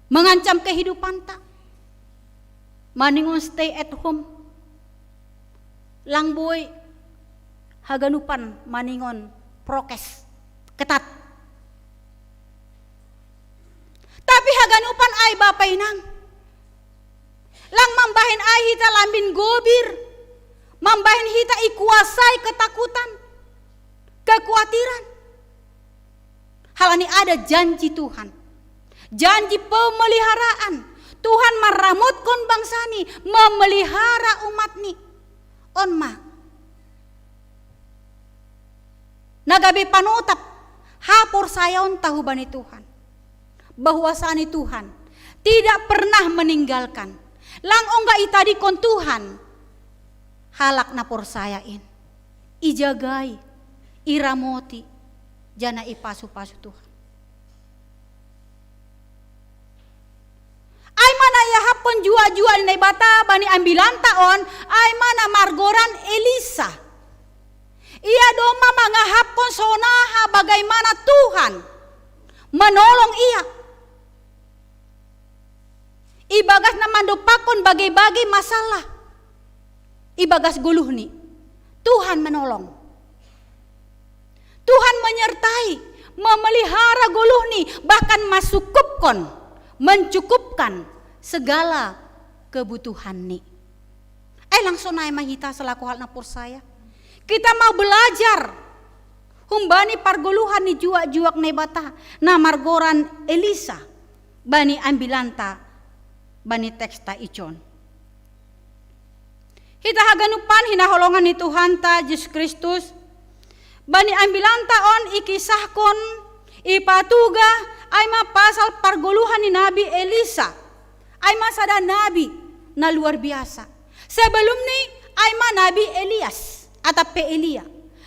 mengancam kehidupanta. Maningon stay at home, lang boi haganupan maningon prokes ketat. Tapi haganupan ai bapa inang, lang mambahen ai hita lambin gobir, mambahen hita ikuasai ketakutan, kekuatiran. Halani ada janji Tuhan, janji pemeliharaan. Tuhan maramotkon bangsa-Ni, memelihara umat-Ni. On ma na gabe panotap haporsayaonta hubani Tuhan, bahwasani Tuhan tidak pernah meninggalkan. Lang ongga itadingkon Tuhan halak na porsaya in. Ijagai, iramoti, janah ipasu-pasu Tuhan. Ai ma na iahapkon juak-juak ni Naibata bani ambilanta on, ai ma na margoran Elisa. Ia domma mangahapkon sonaha bagaimana Tuhan manolong ia ibagas na mandompakkon bage-bage masalah ibagas goluhni. Tuhan manolong. Tuhan menyertai, memelihara goluhni, bahkan masukupkon, mencukupkan segala kebutuhanni. Ai lang sonai ma hita selaku halak na porsaya. Kita mau belajar humbani pargoluhan ni juak-juak Naibata na margoran Elisa bani ambilanta bani teksta ijon. Hita haganupan hinaholongan ni Tuhanta Jesus Kristus, bani ambilanta on ikisahkon, ipatugah, ai ma pasal pargoluhan ni nabi Elisa, ai ma sada nabi na luar biasa. Sebelumni ai ma nabi Elias atap pe Elia,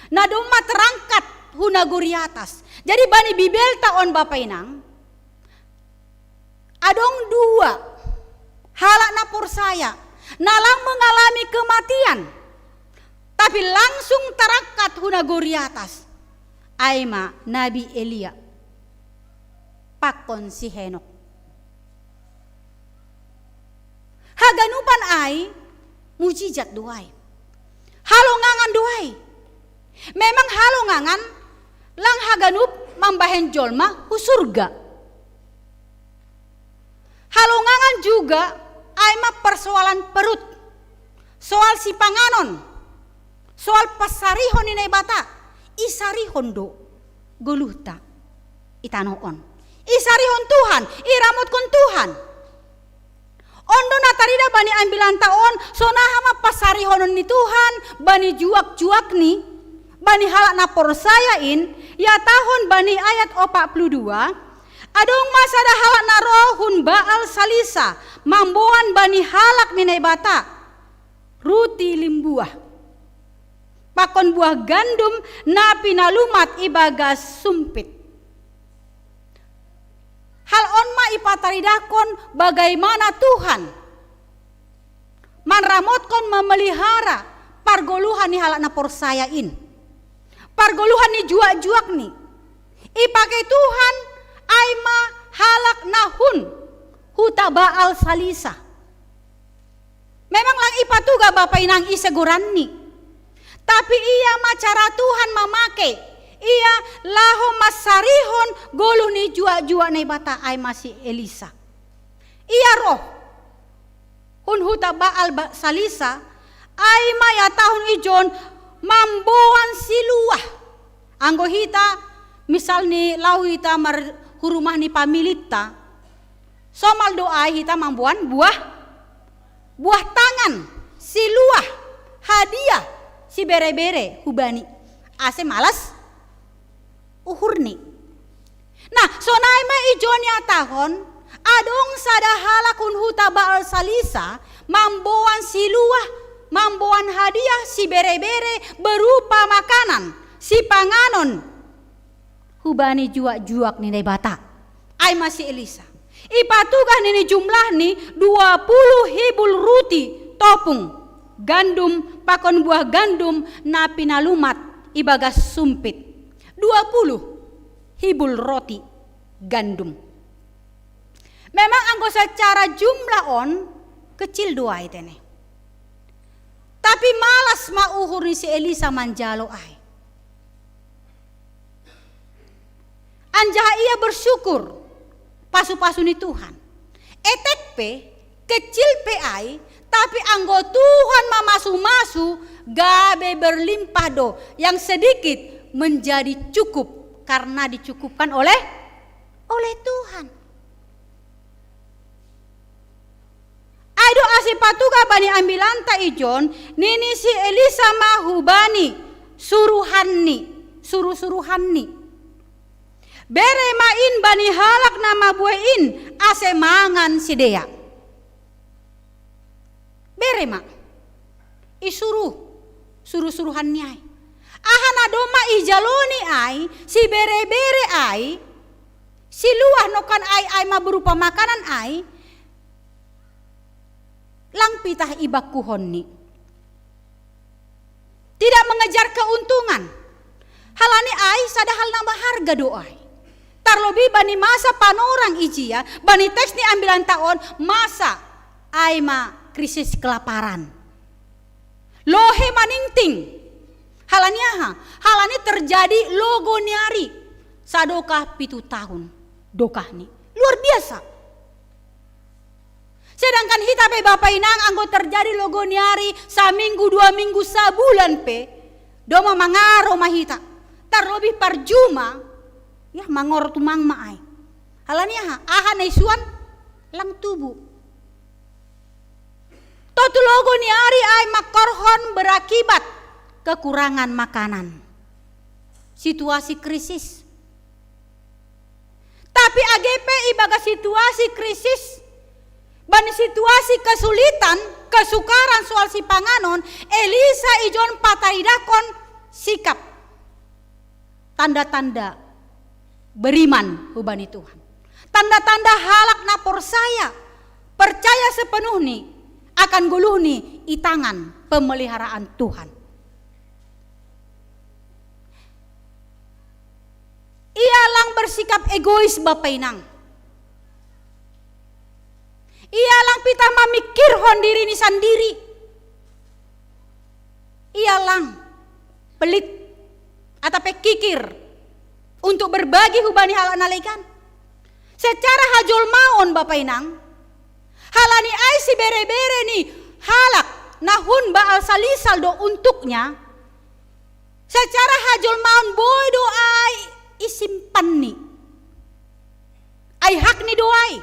na domma terangkat hu nagori atas. Jadi bani Bibelta on bapa inang, adong dua halak na porsaya na lang mengalami kematian, tapi langsung terangkat hu nagori atas. Ai ma nabi Elia pakon si Henok. Haganupan ai mujizat do ai. Halongangan do ai. Memang halongangan lang haganup mambahen jolma hu surga. Halongangan juga ai ma persoalan perut, soal sipanganon, soal pansarihon ni Naibata, isarihon do goluhta i tanoh on. Isarihon Tuhan, iramotkon Tuhan. On do na tarida bani ambilanta on, sonaha ma pansarihonon ni Tuhan bani juak-juakni, bani halak na porsaya in, ihatahon bani ayat opat puluh dua, adong ma sada halak na ro hun Baal Salisa, mamboan bani halak ni Naibata ruti limbuah pakon buah gandum na pinalumat ibagas sumpit. Hal on ma ipataridahkon bagaimana Tuhan manramotkon, memelihara pargoluhan ni halak na porsaya in. Pargoluhan ni juak-juak ni. Ipake Tuhan ai ma halak na hun huta Baal Salisa. Memang lang ipatuga bapa inang ise goranni. Tapi ia ma cara Tuhan mamake ia laho mansarihon goluh ni juak-juak Naibata ai ma si Elisa. Ia roh hun huta Baal Salisa ai ma ihatahon ijon mamboan siluah. Anggo hita misalni laho hita mar hu rumah ni pamilinta, somal do ai hita mamboan buah buah tangan, siluah, hadiah, siberebere hubani, ase malas uhurni. Nah, sonai ma ijon ihatahon, adong sada halak hun huta Baal Salisa mamboan siluah, mamboan hadiah siberebere berupa makanan, sipanganon hubani juak-juak ni Naibata. Ai ma si Elisa. Ipatugah nini jumlahni dua puluh hibul ruti topung gandum pakon buah gandum na pinalumat ibagas sumpit. Dua puluh hibul roti gandum. Memang anggo secara jumlah on kecil do ai tene. Tapi malas ma uhur ni si Elisa manjalo ai. Anjaha ia bersyukur pasu-pasu ni Tuhan. Etek pe, kecil pe ai, tapi anggo Tuhan mamasu-masu, gabe berlimpah do, yang sedikit menjadi cukup karena dicukupkan oleh oleh Tuhan. Ai do ase patuga bani ambilanta ijon, nini si Elisa ma hubani suruhanni, suru-suruhanni. Bere ma in bani halak na mabuei in ase mangan sidea. Bere ma. Isuru, suru-suruhanni ai. Aha na domma ijaloni ai, siberebere ai, siluah nongkan ai ai ma berupa makanan ai, lang pitah ibakkuhonni. Tidak mengejar keuntungan. Halani ai sada hal na maharga do ai. Tarlobi bani masa panorang ijia, bani teks ni ambilanta on masa ai ma krisis kelaparan. Lohe maningting. Halani aha? Halani terjadi logo ni ari. Sadokah pitu tahun dokahni. Luar biasa. Sedangkan hita pe bapa inang anggo terjadi logo ni ari saminggu, dua minggu, sabulan pe, domma mangaro ma hita. Tarlobi parjuma, ya mangoro tumang ma ai. Halani aha? Aha na isuan? Lang tubu. Totu logo ni ari ai mangkorhon berakibat kekurangan makanan. Situasi krisis. Tapi age pe ibagas situasi krisis, bani situasi kesulitan, kesukaran soal sipanganon, Elisa ijon pataridahkon sikap, tanda-tanda beriman hubani Tuhan. Tanda-tanda halak na porsaya, percaya sepenuhni akan goluhni i tangan pemeliharaan Tuhan. Ia lang bersikap egois bapa inang. Ia lang pitah mamikirhon dirini sandiri. Ia lang pelit atau pe kikir untuk berbagi hubani halak na legan. Secara hajolmaon bapa inang, halani ai siberebere ni halak na hun Baal Salisal do untuknya, secara hajolmaon boi do ai isimpanni. Ai hakni do ai.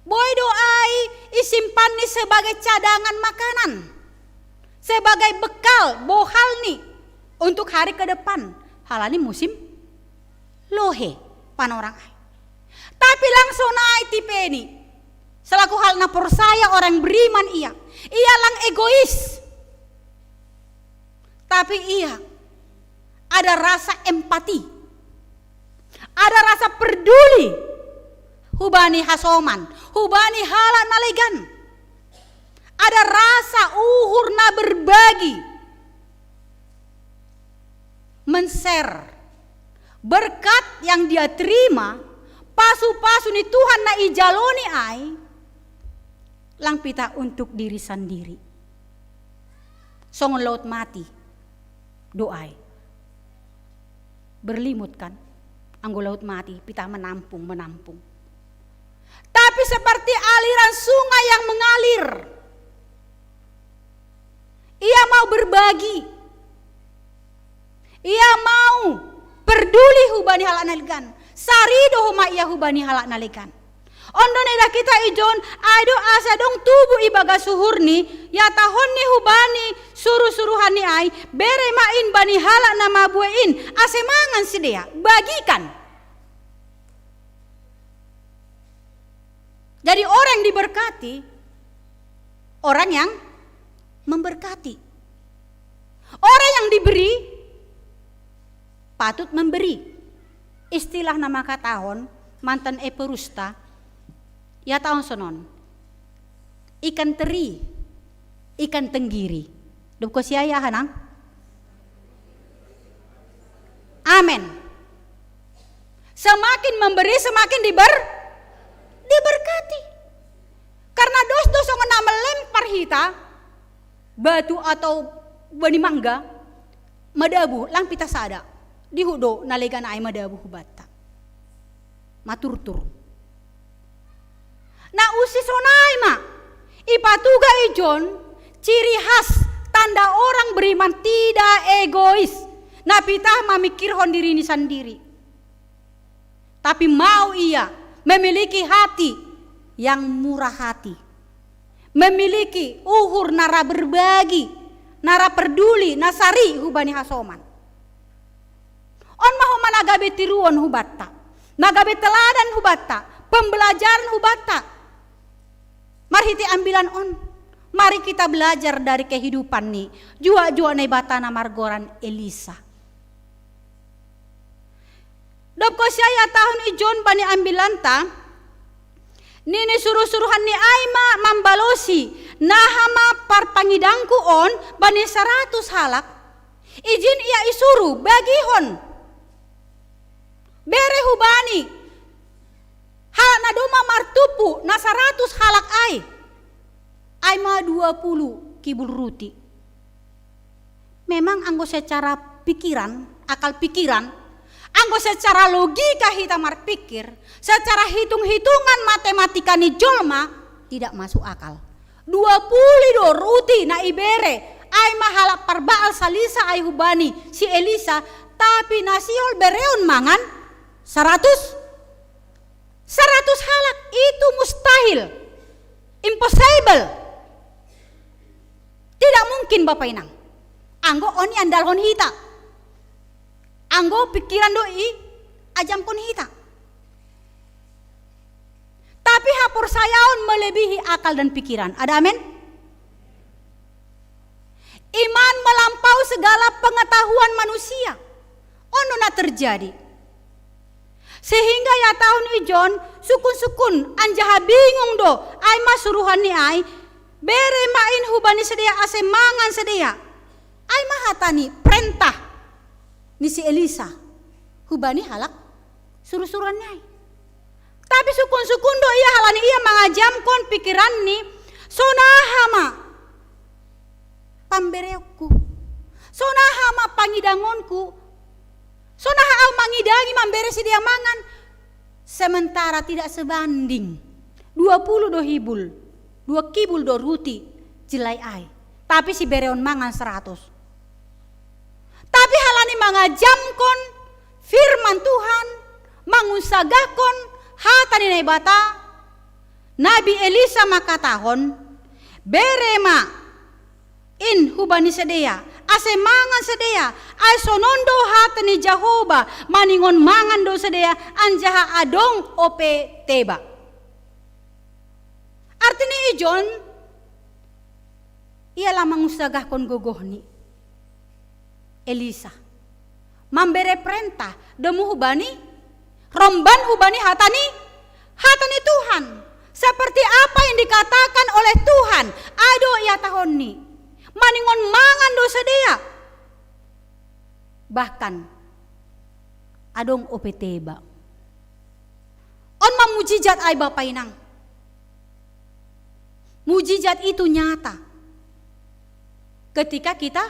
Boi do ai isimpanni sebagai cadangan makanan, sebagai bekal bohalni untuk hari ke depan. Halani musim lohe panorang ai. Tapi lang sonai tipeni. Selaku halak na porsaya orang beriman ia. Ia lang egois. Tapi ia ada rasa empati. Ada rasa peduli hubani hasoman, hubani halak na legan. Ada rasa uhur na berbagi. men-share berkat yang dia terima, pasu-pasu ni Tuhan na ijaloni ai, lang pita untuk diri sandiri. Songon Laut Mati do ai. Berlimut kan, anggo Laut Mati, pita menampung, menampung. Tapi seperti aliran sungai yang mengalir. Ia mau berbagi. Ia mau peduli hubani halak na legan. Sari do homa ia hubani halak na legan. On do nidok hita ijon, ai do asa dong tubu ibagas uhurni, ihatahonni hubani suruh-suruhanni ai, bere ma in bani halak na mabue in, ase mangan sidea, bagikan. Jadi orang yang diberkati, orang yang memberkati. Orang yang diberi patut memberi. Istilah na mangkatahon mantan eporusta, ihatahon sonon: ikan teri, ikan tenggiri. Dok ko siai aha nang? Amen. Semakin memberi, semakin diber diberkati. Karena dos do songon na melempar hita batu atau bani mangga, madabu, lang pita sada. Dihut do na legan ai madabu hubanta. Maturtur. Na usi sonai ma ipatuga ijon ciri khas tanda orang beriman tidak egois. Na pita mamikirhon dirini sandiri. Tapi mau ia memiliki hati yang murah hati. Memiliki uhur na ra berbagi, na ra peduli, na sari hubani hasoman. On ma homa na gabe tiruon hubanta, na gabe teladan hubanta, pembelajaran hubanta. Marhite ambilan on, mari kita belajar dari kehidupan ni juak-juak Naibata na margoran Elisa. Dok ko siai ihatahon ijon bani ambilanta, nini suruh-suruhanni ai ma mambalosi, naha ma parpangidangku on bani saratus halak, ijin ia isuru bagihon bere hubani halak na domma martumpu na saratus halak ai, ai ma dua pulu kibul ruti. Memang anggo secara pikiran, akal pikiran, anggo secara logika hita marpikir, secara hitung-hitungan matematika ni jolma, tidak masuk akal. Dua pulu do ruti na ibere ai ma halak parbaal salisa ai hubani si Elisa, tapi na sihol bereon mangan saratus, saratus halak. Itu mustahil, impossible. Tidak mungkin, Bapa Inang. Anggo on iandalhon hita, anggo pikiran do iajamkon hita. Tapi haporsayaon melebihi akal dan pikiran. Ada amen? Iman melampaui segala pengetahuan manusia. On do na terjadi. Sehingga ihatahon ijon, sukun-sukun anjaha bingung do ai ma suruhanni ai, bere ma in hubani sidea ase mangan sidea. Ai ma hata ni perentah ni si Elisa hubani halak suruh-suruhanni ai. Tapi sukun-sukun do ia, halani ia mangajamkon pikiranni, sonaha ma pambereonku, sonaha ma pangidangonku, sonaha au mangidangi mambere sidea mangan, sementara tidak sebanding. Dua pulu do hibul, dua kibul do ruti jelai ai, tapi sibereon mangan saratus. Tapi halani mangajamkon firman Tuhan, mangunsagahkon hata ni Naibata, Nabi Elisa mangkatahon, bere ma in hubani sidea ase mangan sidea, ai sonon do hata ni Jahowa, maningon mangan do sidea anjaha adong ope teba. Artini ijon, ia la mangunsagahkon gogohni Elisa mambere perentah domu hubani, romban hubani hata ni, hata ni Tuhan. Seperti apa yang dikatakan oleh Tuhan, ai do ihatahonni. Maningon mangan do sidea. Bahkan adong ope teba. On ma mujizat ai, Bapa Inang. Mujizat itu nyata ketika kita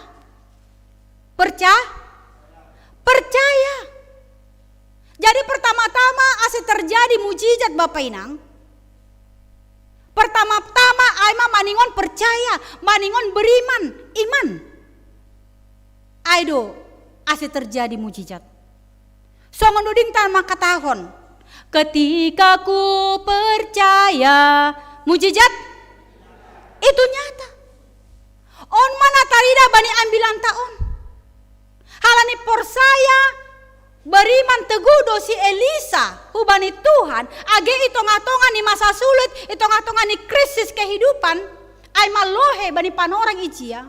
percaya, percaya. Jadi pertama-tama ase terjadi mujizat, Bapa Inang, pertama-tama ai ma maningon percaya, maningon beriman, iman. Ai do ase terjadi mujizat. Songon doding ta mangkatahon, ketika ku percaya, mujizat itu nyata. On ma na tarida bani ambilanta on. Halani porsaya, beriman teguh do si Elisa hubani Tuhan, age i tonga-tonga ni masa sulit, i tonga-tonga ni krisis kehidupan, ai ma lohe bani panorang ijia.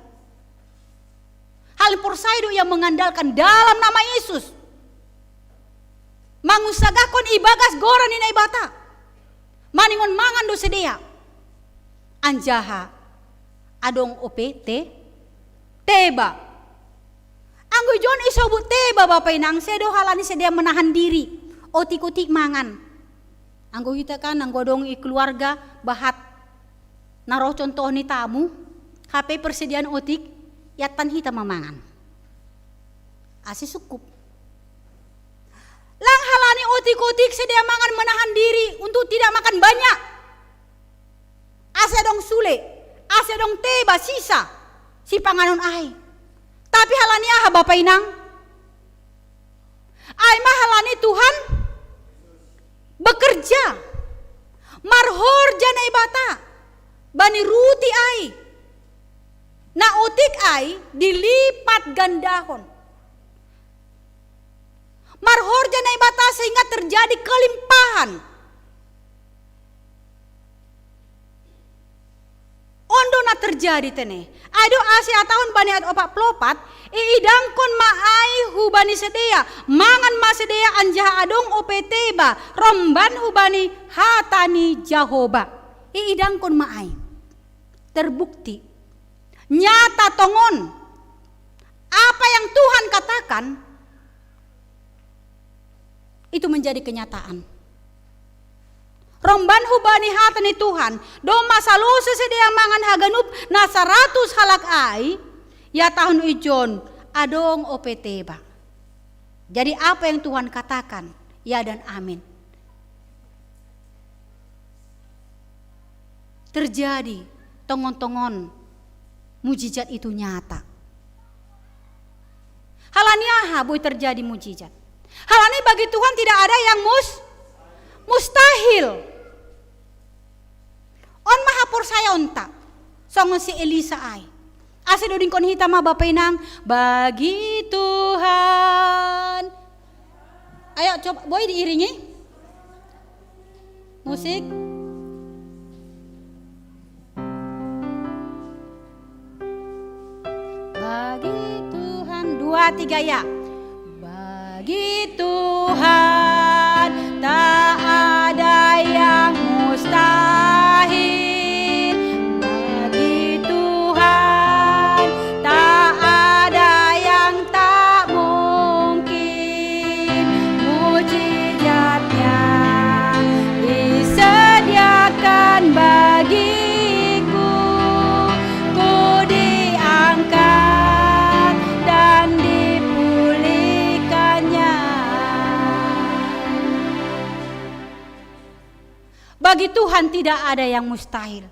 Halani porsaya do ia mengandalkan dalam nama Yesus, mangusahakan ibagas goran ni Naibata. Maningon mangan do sidea. Anjaha adong ope te, teba. Anggo ijon isobut teba, Bapa Inang, sedo halani sidea menahan diri, otik-otik mangan. Anggo hita kan, anggo adong i keluarga, bahat na ro contoh ni tamu, hape persediaan otik, iattan hita ma mangan. Ase sungkup. Lang halani otik-otik sidea mangan menahan diri untuk tidak makan banyak. Ase adong sule, ase adong teba sisa sipanganon ai. Tapi halani aha, Bapa Inang? Ai ma halani Tuhan bekerja. Marhorja Naibata bani ruti ai, na otik ai dilipat gandahon. Marhorja Naibata sehingga terjadi kelimpahan. On do na terjadi tene. Ai do ase ihatahon bani ayat opat pulu opat, iidangkon ma ai hubani sidea, mangan ma sidea anjaha adong ope teba, romban hubani hata ni Jahowa. Iidangkon ma ai. Terbukti. Nyata tongon. Apa yang Tuhan katakan, itu menjadi kenyataan. Romban hubani hata ni Tuhan, domma salose sidea mangan haganup na saratus halak ai, ihatahon ijon adong ope teba. Jadi apa yang Tuhan katakan, ya dan amin. Terjadi, tongon-tongon mujizat itu nyata. Halani aha boi terjadi mujizat? Halani bagi Tuhan tidak ada yang mus-, mustahil. On ma haporsayaonta songon si Elisa ai. Ase dodingkon hita ma, Bapa Inang, bagi Tuhan. Ayo coba, boi diiringi. Musik. Bagi Tuhan, dua, tiga, ya. Bagi Tuhan tak ada yang mustahil. Bagi Tuhan tak ada yang tak mungkin. Mujizatnya disediakan bagiku. Ku diangkat dan dipulihkannya. Bagi Tuhan tidak ada yang mustahil.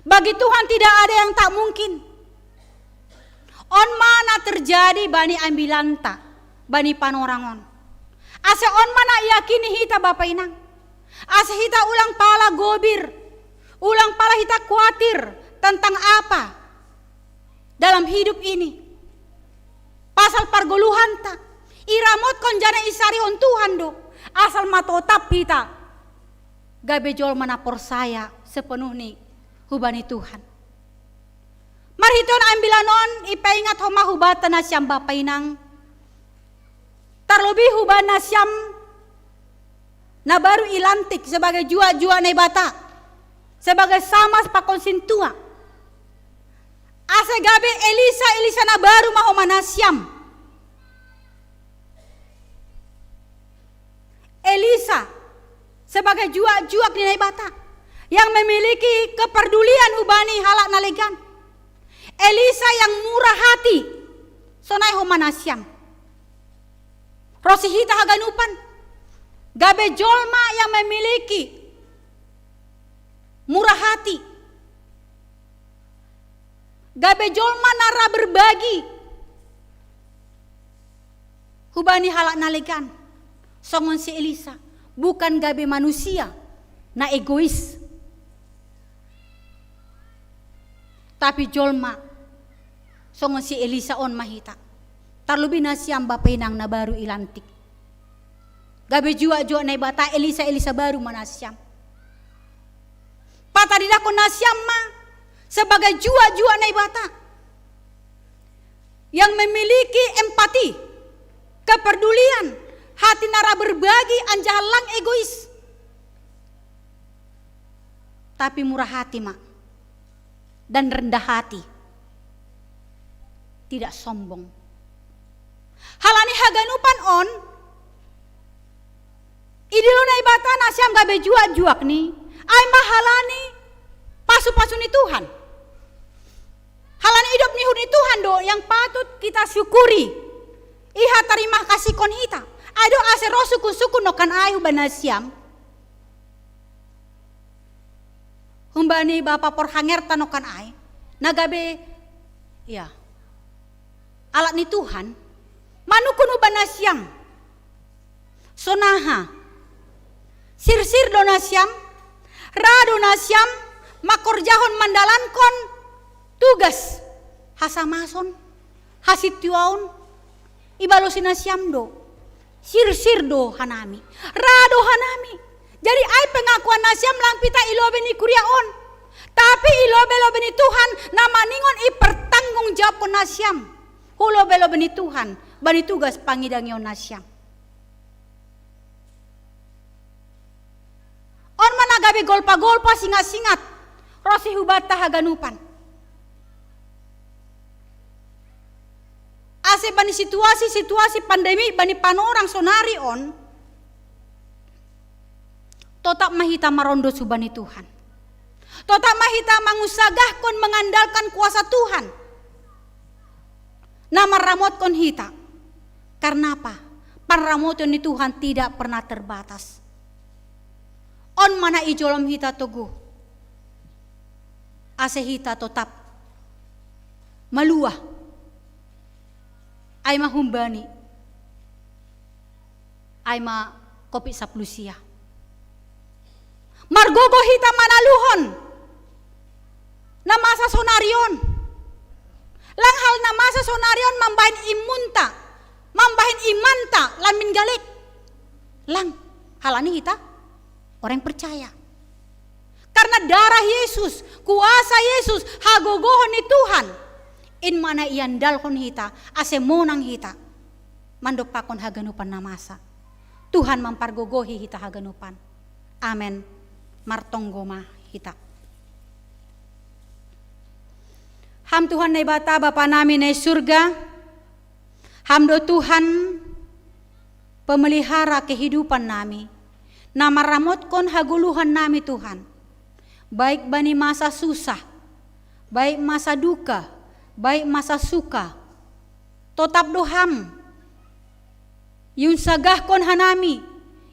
Bagi Tuhan tidak ada yang tak mungkin. On ma na terjadi bani ambilanta, bani panorang on. Ase on ma na iyakini hita, Bapa Inang. Ase hita ulang pala gobir, ulang pala hita kuatir tentang apa dalam hidup ini. Pasal pargoluhanta, iramotkon jana isarihon Tuhan do, asal ma totap hita gabe jolma na porsaya sepenuhni hubani Tuhan. Marhiteon ambilan on, ipaingat homa hubanta nasiam, Bapa Inang, tarlobi hubani nasiam na baru ilantik sebagai juak-juak Naibata, sebagai samas pakon sintua. Ase gabe Elisa, Elisa na baru ma homa nasiam. Sebagai juak-juak ni Naibata yang memiliki kepedulian hubani halak na legan. Elisa yang murah hati sonai homa nasiam. Ro si hita haganupan, gabe jolma yang memiliki murah hati, gabe jolma na ra berbagi hubani halak na legan, songon si Elisa, bukan gabe manusia na egois, tapi jolma songon si Elisa on ma hita. Tarlobi nasiam bapa inang na baru ilantik, gabe juak-juak Naibata, Elisa-Elisa baru ma nasiam. Patadidahkon nasiam ma sebagai juak-juak Naibata yang memiliki empati, kepedulian, hati na ra berbagi anjaha lang egois, tapi murah hati ma dan rendah hati, tidak sombong. Halani haganupan on, idilo Naibata nasiam gabe juak-juak ni, ai ma halani pasu-pasu ni Tuhan. Halani idop ni uhur ni Tuhan do yang patut kita syukuri. Iha tarima kasihkon hita. Ai do ase ro sukun-sukun nongkan ai hubani nasiam. Hubani bapa porhangerta nongkan ai, na gabe, ya, alat ni Tuhan, manungkun hubani nasiam. Sonaha? Sirsir do nasiam, ra do nasiam mangkorjahon mandalankon tugas hasamason, hasitiaon, ibalosi nasiam do. Sirsir do hanami, ra do hanami. Jadi ai pengakuan nasiam lang pita i lobei ni kuria on, tapi i lobei-lobei ni Tuhan na maningon i pertanggung jawabkon nasiam hu lobei-lobei ni Tuhan bani tugas pangidangion nasiam. On ma na gabe golpa-golpa, singat-singat ro si hubanta haganupan. Ase bani situasi-situasi pandemi bani panorang sonari on, totap ma hita marondo hubani Tuhan. Totap ma hita mangunsagahkon mengandalkan kuasa Tuhan na marramotkon hita. Karna apa? Panramotion ni Tuhan tidak pernah terbatas. On ma na ijolom hita togu, ase hita totap maluah. Ai ma humbani, ai ma kopit sampulu sia. Margogo hita manaluhon na masa sonari on. Lang hal na masa sonari on mambahen imunta, mambahen imanta lambin galek. Lang, halani hita orang percaya. Karna darah Yesus, kuasa Yesus, hagogohon ni Tuhan, in ma na iandalhon hita ase monang hita mandompakkon haganupan na masa. Tuhan mampargogohi hita haganupan. Amen. Martonggo ma hita. Ham Tuhan Naibata, Bapa nami na i surga, Ham do Tuhan pemelihara kehidupan nami, na marramotkon hagoluhan nami, Tuhan. Baik bani masa susah, baik masa duka, baik masa suka, totap do Ham iunsagahkon hanami,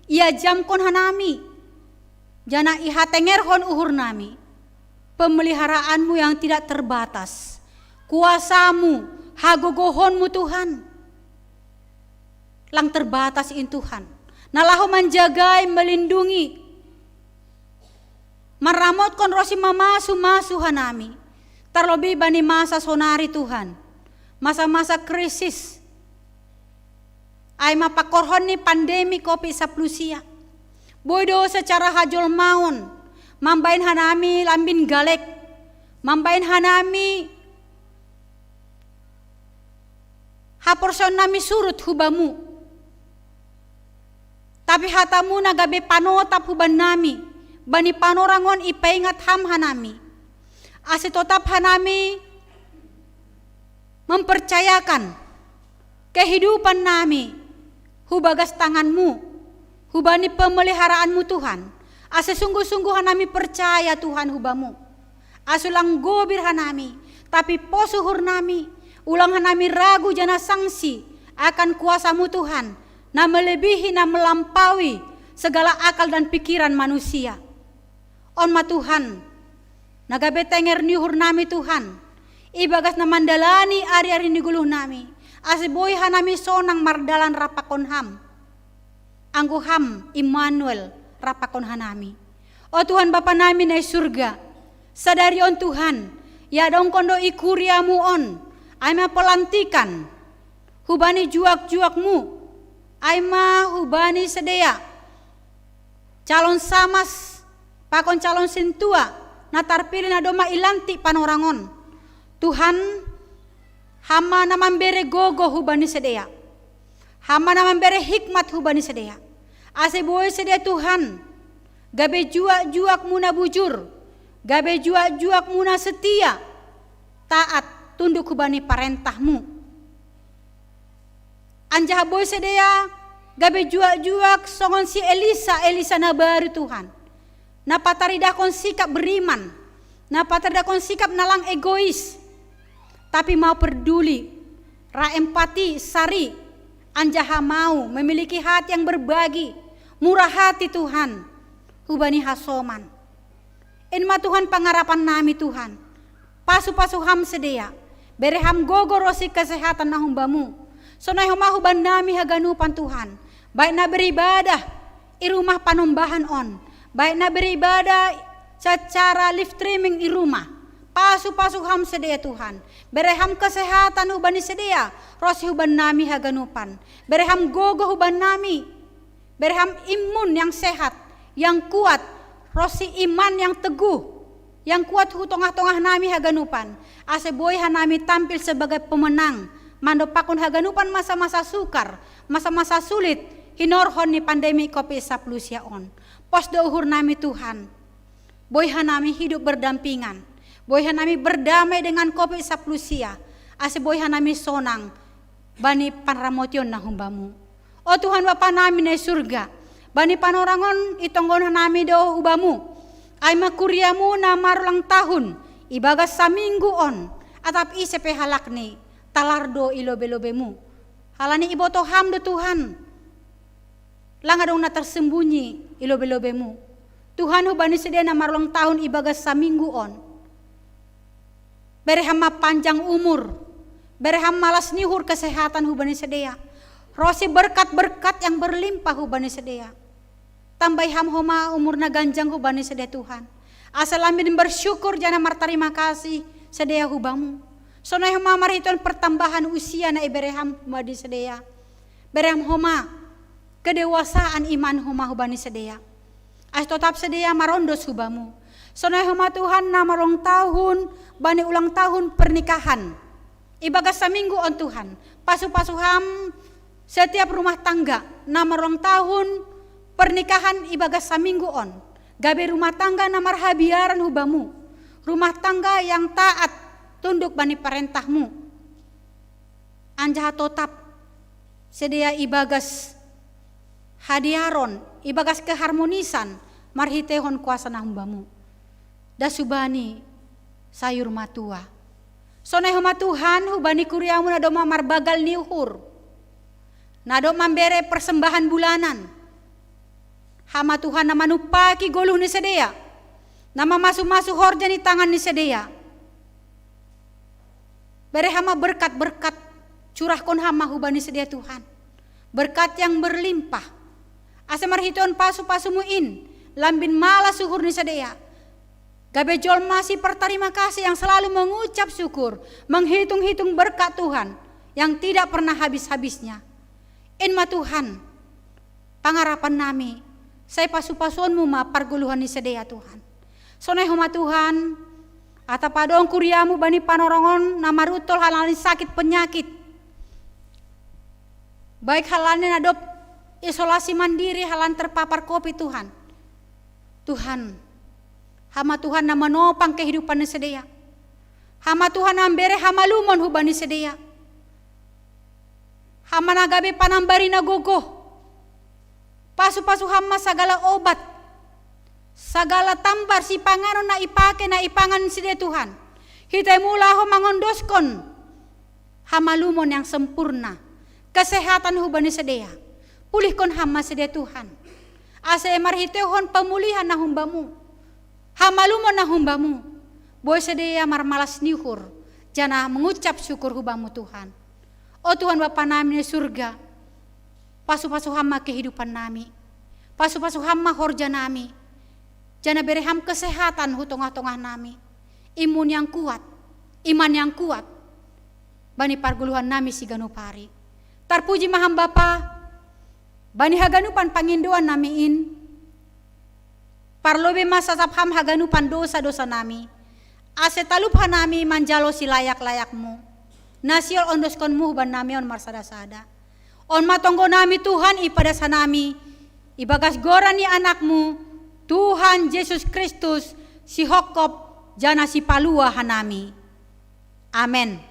iajamkon hanami, janah ihatengerhon uhur nami pemeliharaanmu yang tidak terbatas, kuasamu, hagogohonmu, Tuhan, lang terbatas in, Tuhan, na laho manjagai, melindungi, marramotkon ronsi mamasu-masu hanami, tarlobi bani masa sonari, Tuhan, masa-masa krisis, ai ma pangkorhon ni pandemi kopit sampulu sia. Boi do secara hajolmaon mambahen hanami lambin galek, mambahen hanami haporseaon nami surut hu Bamu. Tapi hatamu na gabe panotap hubannami, bani panorang on ipaingat Ham hanami, ase totap hanami mempercayakan kehidupan nami hu bagas tanganmu, hubani pemeliharaanmu Tuhan. Ase sungguh-sungguh hanami percaya Tuhan hubamu. Ase ulang gobir hanami, tapi pos uhur nami, ulang hanami ragu jana sangsi akan kuasamu Tuhan, na melebihi, na melampaui segala akal dan pikiran manusia. On ma Tuhan, na gabe tenger ni uhur nami Tuhan, ibagas na mandalani ari-ari ni goluh nami, ase boi hanami sonang mardalan rap pakon Ham. Anggo Ham Immanuel rap pakon hanami. O Tuhan Bapa nami na i surga, sadari on Tuhan, iadongkon do i kuriamu on, ai ma pelantikan hubani juak-juakmu, ai ma hubani sidea calon samas pakon calon sintua na tarpilih na domma ilantik panorang on. Tuhan, Ham ma na mambere gogoh hubani sidea. Ham ma na mambere hikmat hubani sidea. Ase boi sidea Tuhan, gabe juak-juakmu na bujur, gabe juak-juakmu na setia, taat, tunduk hubani parentahmu. Anjaha boi sidea gabe juak-juak songon si Elisa, Elisa na baru Tuhan. Na pataridahkon sikap beriman, na pataridahkon sikap na lang egois, tapi mau perduli, ra empati, sari, anjaha mau memiliki hati yang berbagi, murah hati Tuhan, hubani hasoman. In ma Tuhan pangarapan nami Tuhan, pasu-pasu Ham sidea, bere Ham gogoh ronsi kesehatan na humbamu. Sonai homa huban nami haganupan Tuhan, baik na beribadah i rumah panombahan on, baik na beribadah secara live streaming i rumah. Pasu-pasu Ham sidea Tuhan, bere Ham kesehatan hubani sidea, ronsi huban nami haganupan. Bere Ham gogoh huban nami, bere Ham imun yang sehat, yang kuat, ronsi iman yang teguh, yang kuat hu tongah-tongah nami haganupan, ase boi hanami tampil sebagai pemenang, mandopakkon haganupan masa-masa sukar, masa-masa sulit, hinorhon ni pandemi covid sapuluh sia on. Pos do uhur nami Tuhan, boi hanami hidup berdampingan, boi hanami berdamai dengan covid sapuluh sia, ase boi hanami sonang bani panramotion na humbamu. O Tuhan Bapa nami na i surga, bani panorang on itonggohon hanami do hubamu, ai ma kuriamu na marulang tahun ibagas saminggu on, atap ise pe halakni, talar do i lobe-lobemu. Halani iboto Ham do Tuhan, lang adong na tersembunyi i lobe-lobemu. Tuhan, hubani sidea na marulang tahun ibagas saminggu on, bere Ham ma panjang umur, bere Ham ma las ni uhur kesehatan hubani sidea, ronsi berkat-berkat yang berlimpah hubani sidea. Tambai Ham homa umur na ganjang hubani sidea Tuhan, asa lambin bersyukur jana martarima kasih sidea hubamu. Sonai homa marhitehon pertambahan usia na ibere Ham hubani sidea, bere Ham homa kedewasaan iman homa hubani sidea, ase totap sidea marondos hubamu. Sonai homa Tuhan na marulang tahun bani ulang tahun pernikahan ibagas saminggu on Tuhan, pasu-pasu Ham setiap rumah tangga na marulang tahun pernikahan ibagas saminggu on, gabe rumah tangga na marhabiaran hubamu, rumah tangga yang taat, tunduk bani parentahmu, anjaha totap sidea ibagas hadiaron, ibagas keharmonisan marhitehon kuasa na humbamu. Das hubani sayur matua. Sonai homa Tuhan hubani kuriamu na domma marbagal ni uhur, na dob mambere persembahan bulanan. Ham ma Tuhan na manumpaki goluh ni sidea, na mamasu-masu horja ni tangan ni sidea. Bere Ham ma berkat-berkat, curahkon Ham ma hubani sidea Tuhan, berkat yang berlimpah, asa marhitehon pasu-pasumu in lambin malas uhur ni sidea, gabe jolma sipartarima kasih yang selalu mengucap syukur, menghitung-hitung berkat Tuhan yang tidak pernah habis-habisnya. In ma Tuhan pangarapan nami, sai pasu-pasuonmu ma pargoluhan ni sidea Tuhan. Sonai homa Tuhan, atap adong kuriamu bani panorang on na maruntol halani sakit penyakit, baik halani na dob isolasi mandiri halani terpapar covid Tuhan. Tuhan, Ham ma Tuhan na manopang kehidupan ni sidea. Ham ma Tuhan na mambere hamalumon hubani sidea. Ham ma na gabe panambari na gogoh, Pasu-pasu Ham ma sagala obat, sagala tambar sipanganon na ipake, na ipangan sidea Tuhan. Hita i mula Ho mangondoskon hamalumon yang sempurna, kesehatan hubani sidea. Pulihkon Ham ma sidea Tuhan, ase marhitehon pemulihan na humbamu, hamalumon na humbamu, boi sidea marmalas ni uhur, janah mengucap syukur hubamu Tuhan. O Tuhan Bapa nami na i surga, pasu-pasu Ham ma kehidupan nami, pasu-pasu Ham ma horja nami, janah bere Ham kesehatan hu tongah-tongah nami, imun yang kuat, iman yang kuat, bani pargoluhan nami siganup ari. Tarpuji ma Ham Bapa, bani haganupan pangindoan nami in, parlobei ma sasap Ham haganupan dosa-dosa nami, ase talup hanami manjalo silayak-layakmu, na sihol ondoskonmu hubannami on marsada-sada. On ma tonggo nami Tuhan ipadas hanami, ibagas goran ni AnakMu, Tuhan Jesus Kristus, sihongkop janah sipalua hanami. Amen.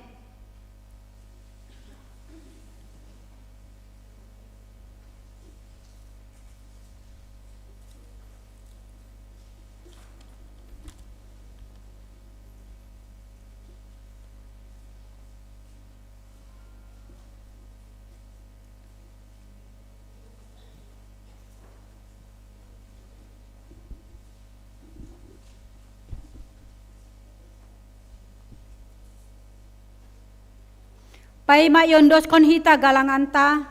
Paima iondoskon hita galanganta,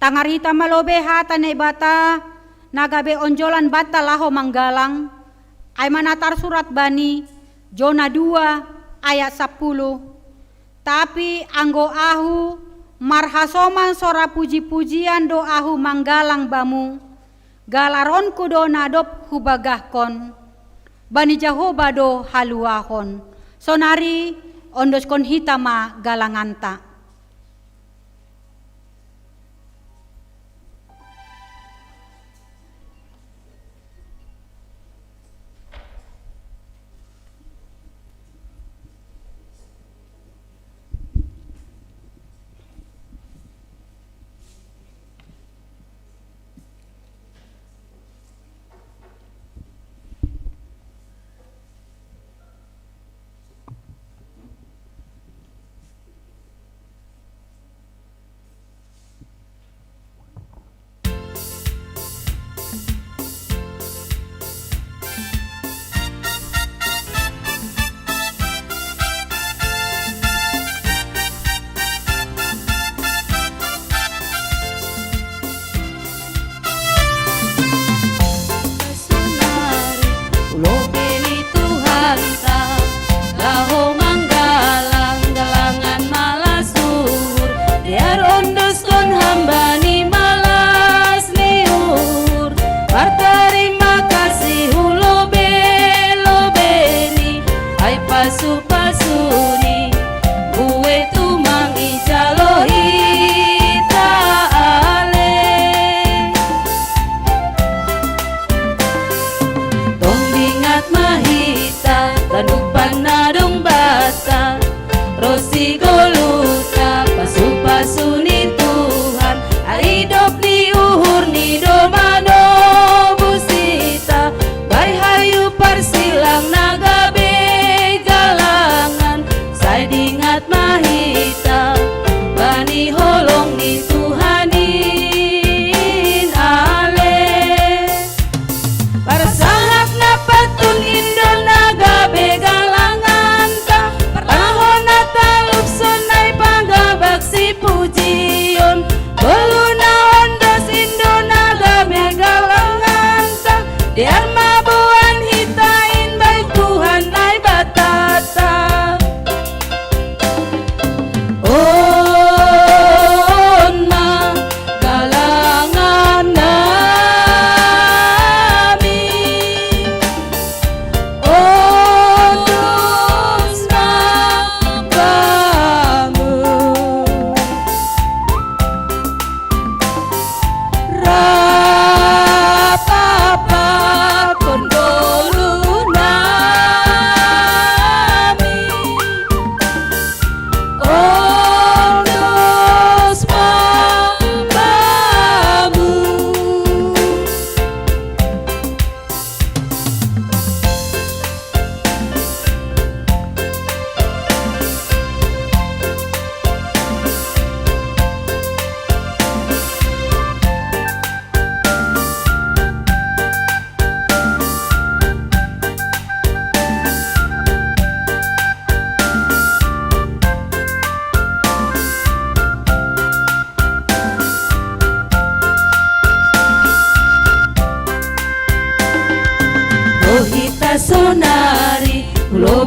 tangar hita ma lobei hata Naibata na gabe onjolan banta laho manggalang, ai ma na tarsurat bani Jona dua ayat sapuluh. Tapi anggo ahu, marhasoman sora puji-pujian do ahu manggalang bamu, galaronku do na dob hubagahkon, bani Jahowa do haluahon. Sonari ondoskon hita ma galanganta.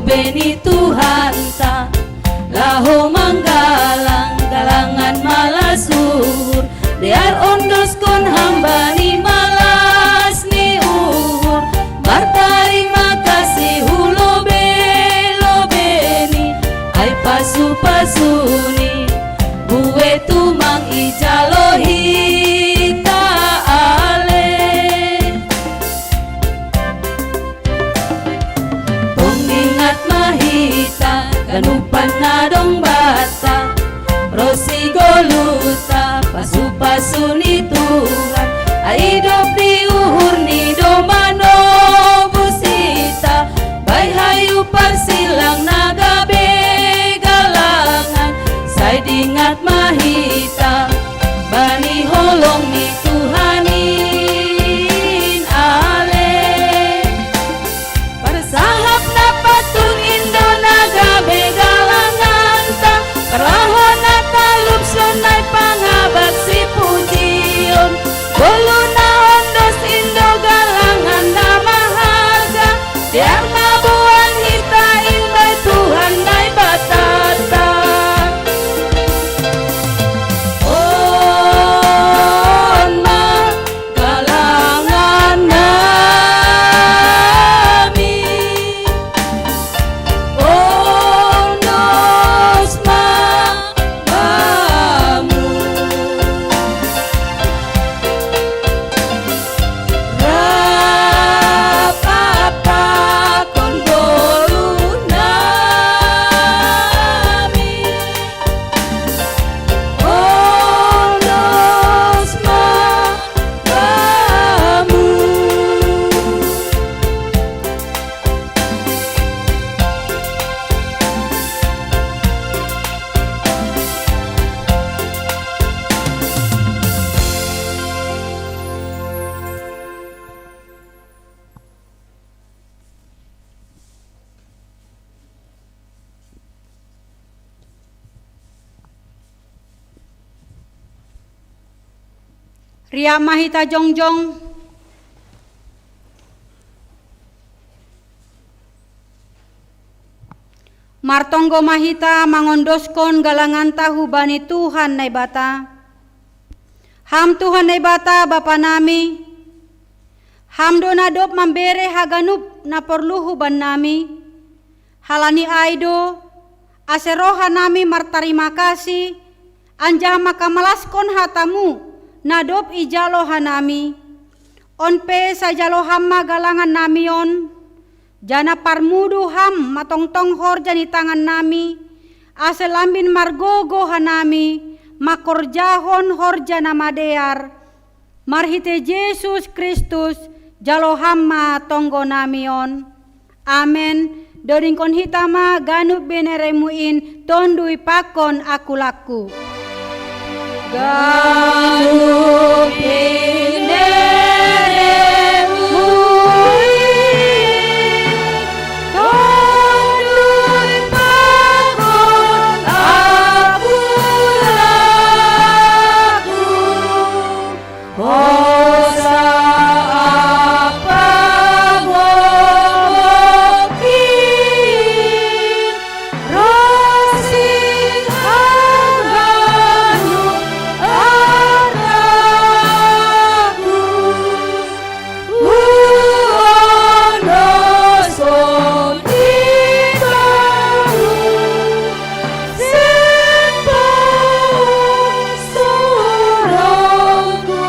Beni Tuhanta, laho manggalang galangan malas uhur, dear ondoskon hamba ni malas ni uhur. Martarima kasih hu lobe-lobeni, ai pasu-pasuni buei tumang ijalo hita ale. Tong ingat ma hita ganupan na dong banta, ro si goluhta pasu-pasu ni Tuhan. Ai idop di uhur ni domba nobus hita, bahen hayu parsilang na gabe galangan, sai diingat ma hita bani holong ni Tuhan in ale. Parsahap na patut in do na gabe galanganta, parlahou na talup sonai pangabat sipujion, goluh na ondos in do galangan na maharga, dear maboan hita in bai Tuhan Naibatanta. On ma galangan nami, ondos ma Bamu. Rap pakon goluh nami, ondos ma Bamu. Riap ma hita jongjong. Martonggo ma hita mangondoskon galanganta hubani Tuhan Naibata. Ham Tuhan Naibata Bapa nami, Ham do na dob mambere haganup na porlu hubannami. Halani ai do, ase roha nami martarima kasih, anjaha mangkamalaskon hatamu na dob ijalo hanami. On pe sai jalo Ham ma galangan nami on, janah parmudu Ham ma tongtong horja ni tangan nami, ase lambin margogoh hanami mangkorjahon horja na madear. Marhitei Jesus Kristus, jalo Ham ma tonggo nami on. Amen. Dodingkon hita ma ganup beneremu in tonduy pakon angkulangku. Ganup beneremu in tonduy pakon angkulangku. Hosa apa gogokin, rosing haganu ataku. Uondo sotitamu, sempo surongku.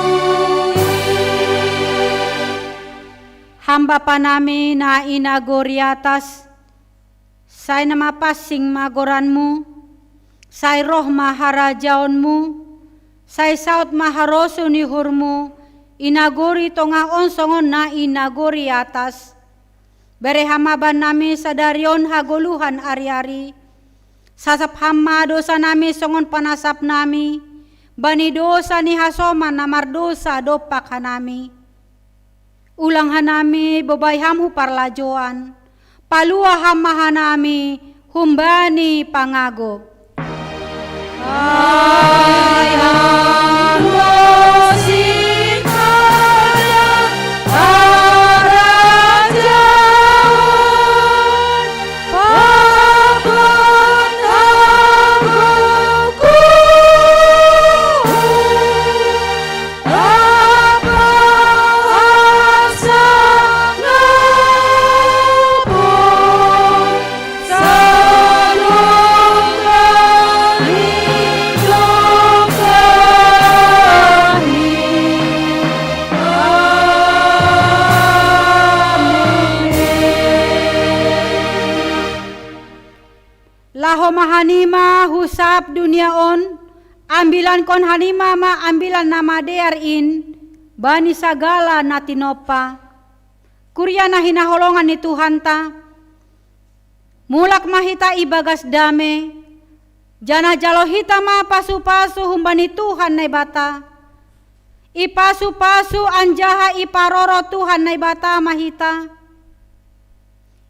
Ham Bapa nami na i nagori atas, sai na mapansing ma goranmu, sai roh ma harajaonmu, sai saut ma harosuh ni uhurmu, i nagori tongah on songon na i nagori atas. Bere Ham ma bannami sadari on hagoluhan ari-ari. Sasap Ham ma dosanami songon panasapnami bani dosa ni hasoman na mardousa dompak hanami. Ulang hanami bobai Ham hu parlajouan, palua Ham ma hanami humbani pangago. Ai Ham do sipata harajaon, Hanima hu sab dunia on, ambilankon hanima ma ambilan na madear in bani sagala na tinompa. Kuria na hinaholongan ni Tuhanta, mulak ma hita ibagas dame, janah jalo hita ma pasu-pasu humbani Tuhan Naibata. Ipasu-pasu anjaha iparoro Tuhan Naibata ma hita.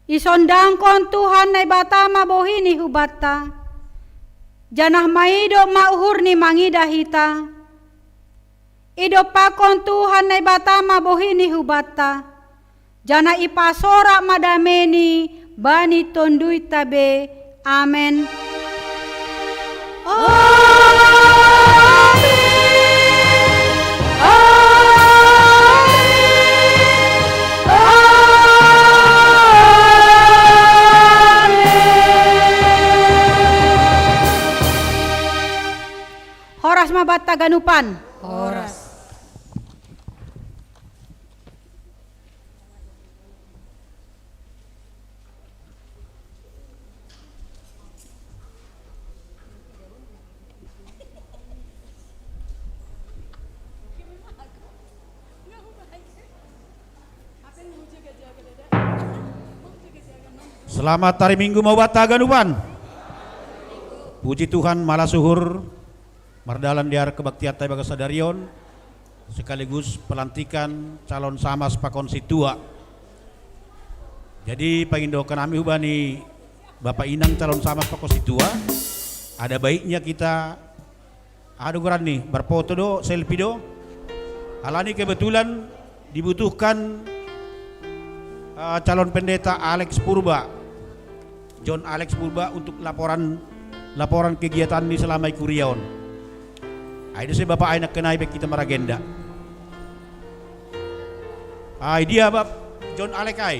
Isondangkon Tuhan Naibata ma bohini hubanta, janah maidop ma uhurni mangidah hita. Idompakkon Tuhan Naibata ma bohini hubanta, janah ipasorak ma dameni bani tonduyta be. Amen. Amen. Amen. Amen. Horas ma banta ganupan. Horas. Selamat hari Minggu ma banta ganupan. Puji Tuhan, malas uhur mardalan dear kebaktianta ibagas sadari on, sekaligus pelantikan calon samas pakon sintua. Jadi, pangindo hanami hubani Bapa Inang calon samas pakon sintua, ada baiknya kita, aha do goarni, berfoto do, selfie do. Halani kebetulan dibutuhkan, eh, calon pendeta Alex Purba, John Alex Purba, untuk laporan, laporan kegiatan ni selama i kuria on. Ai ise Bapa ai nangkin ai, baen hita maragenda. Ai dia Bapa John Alex ai?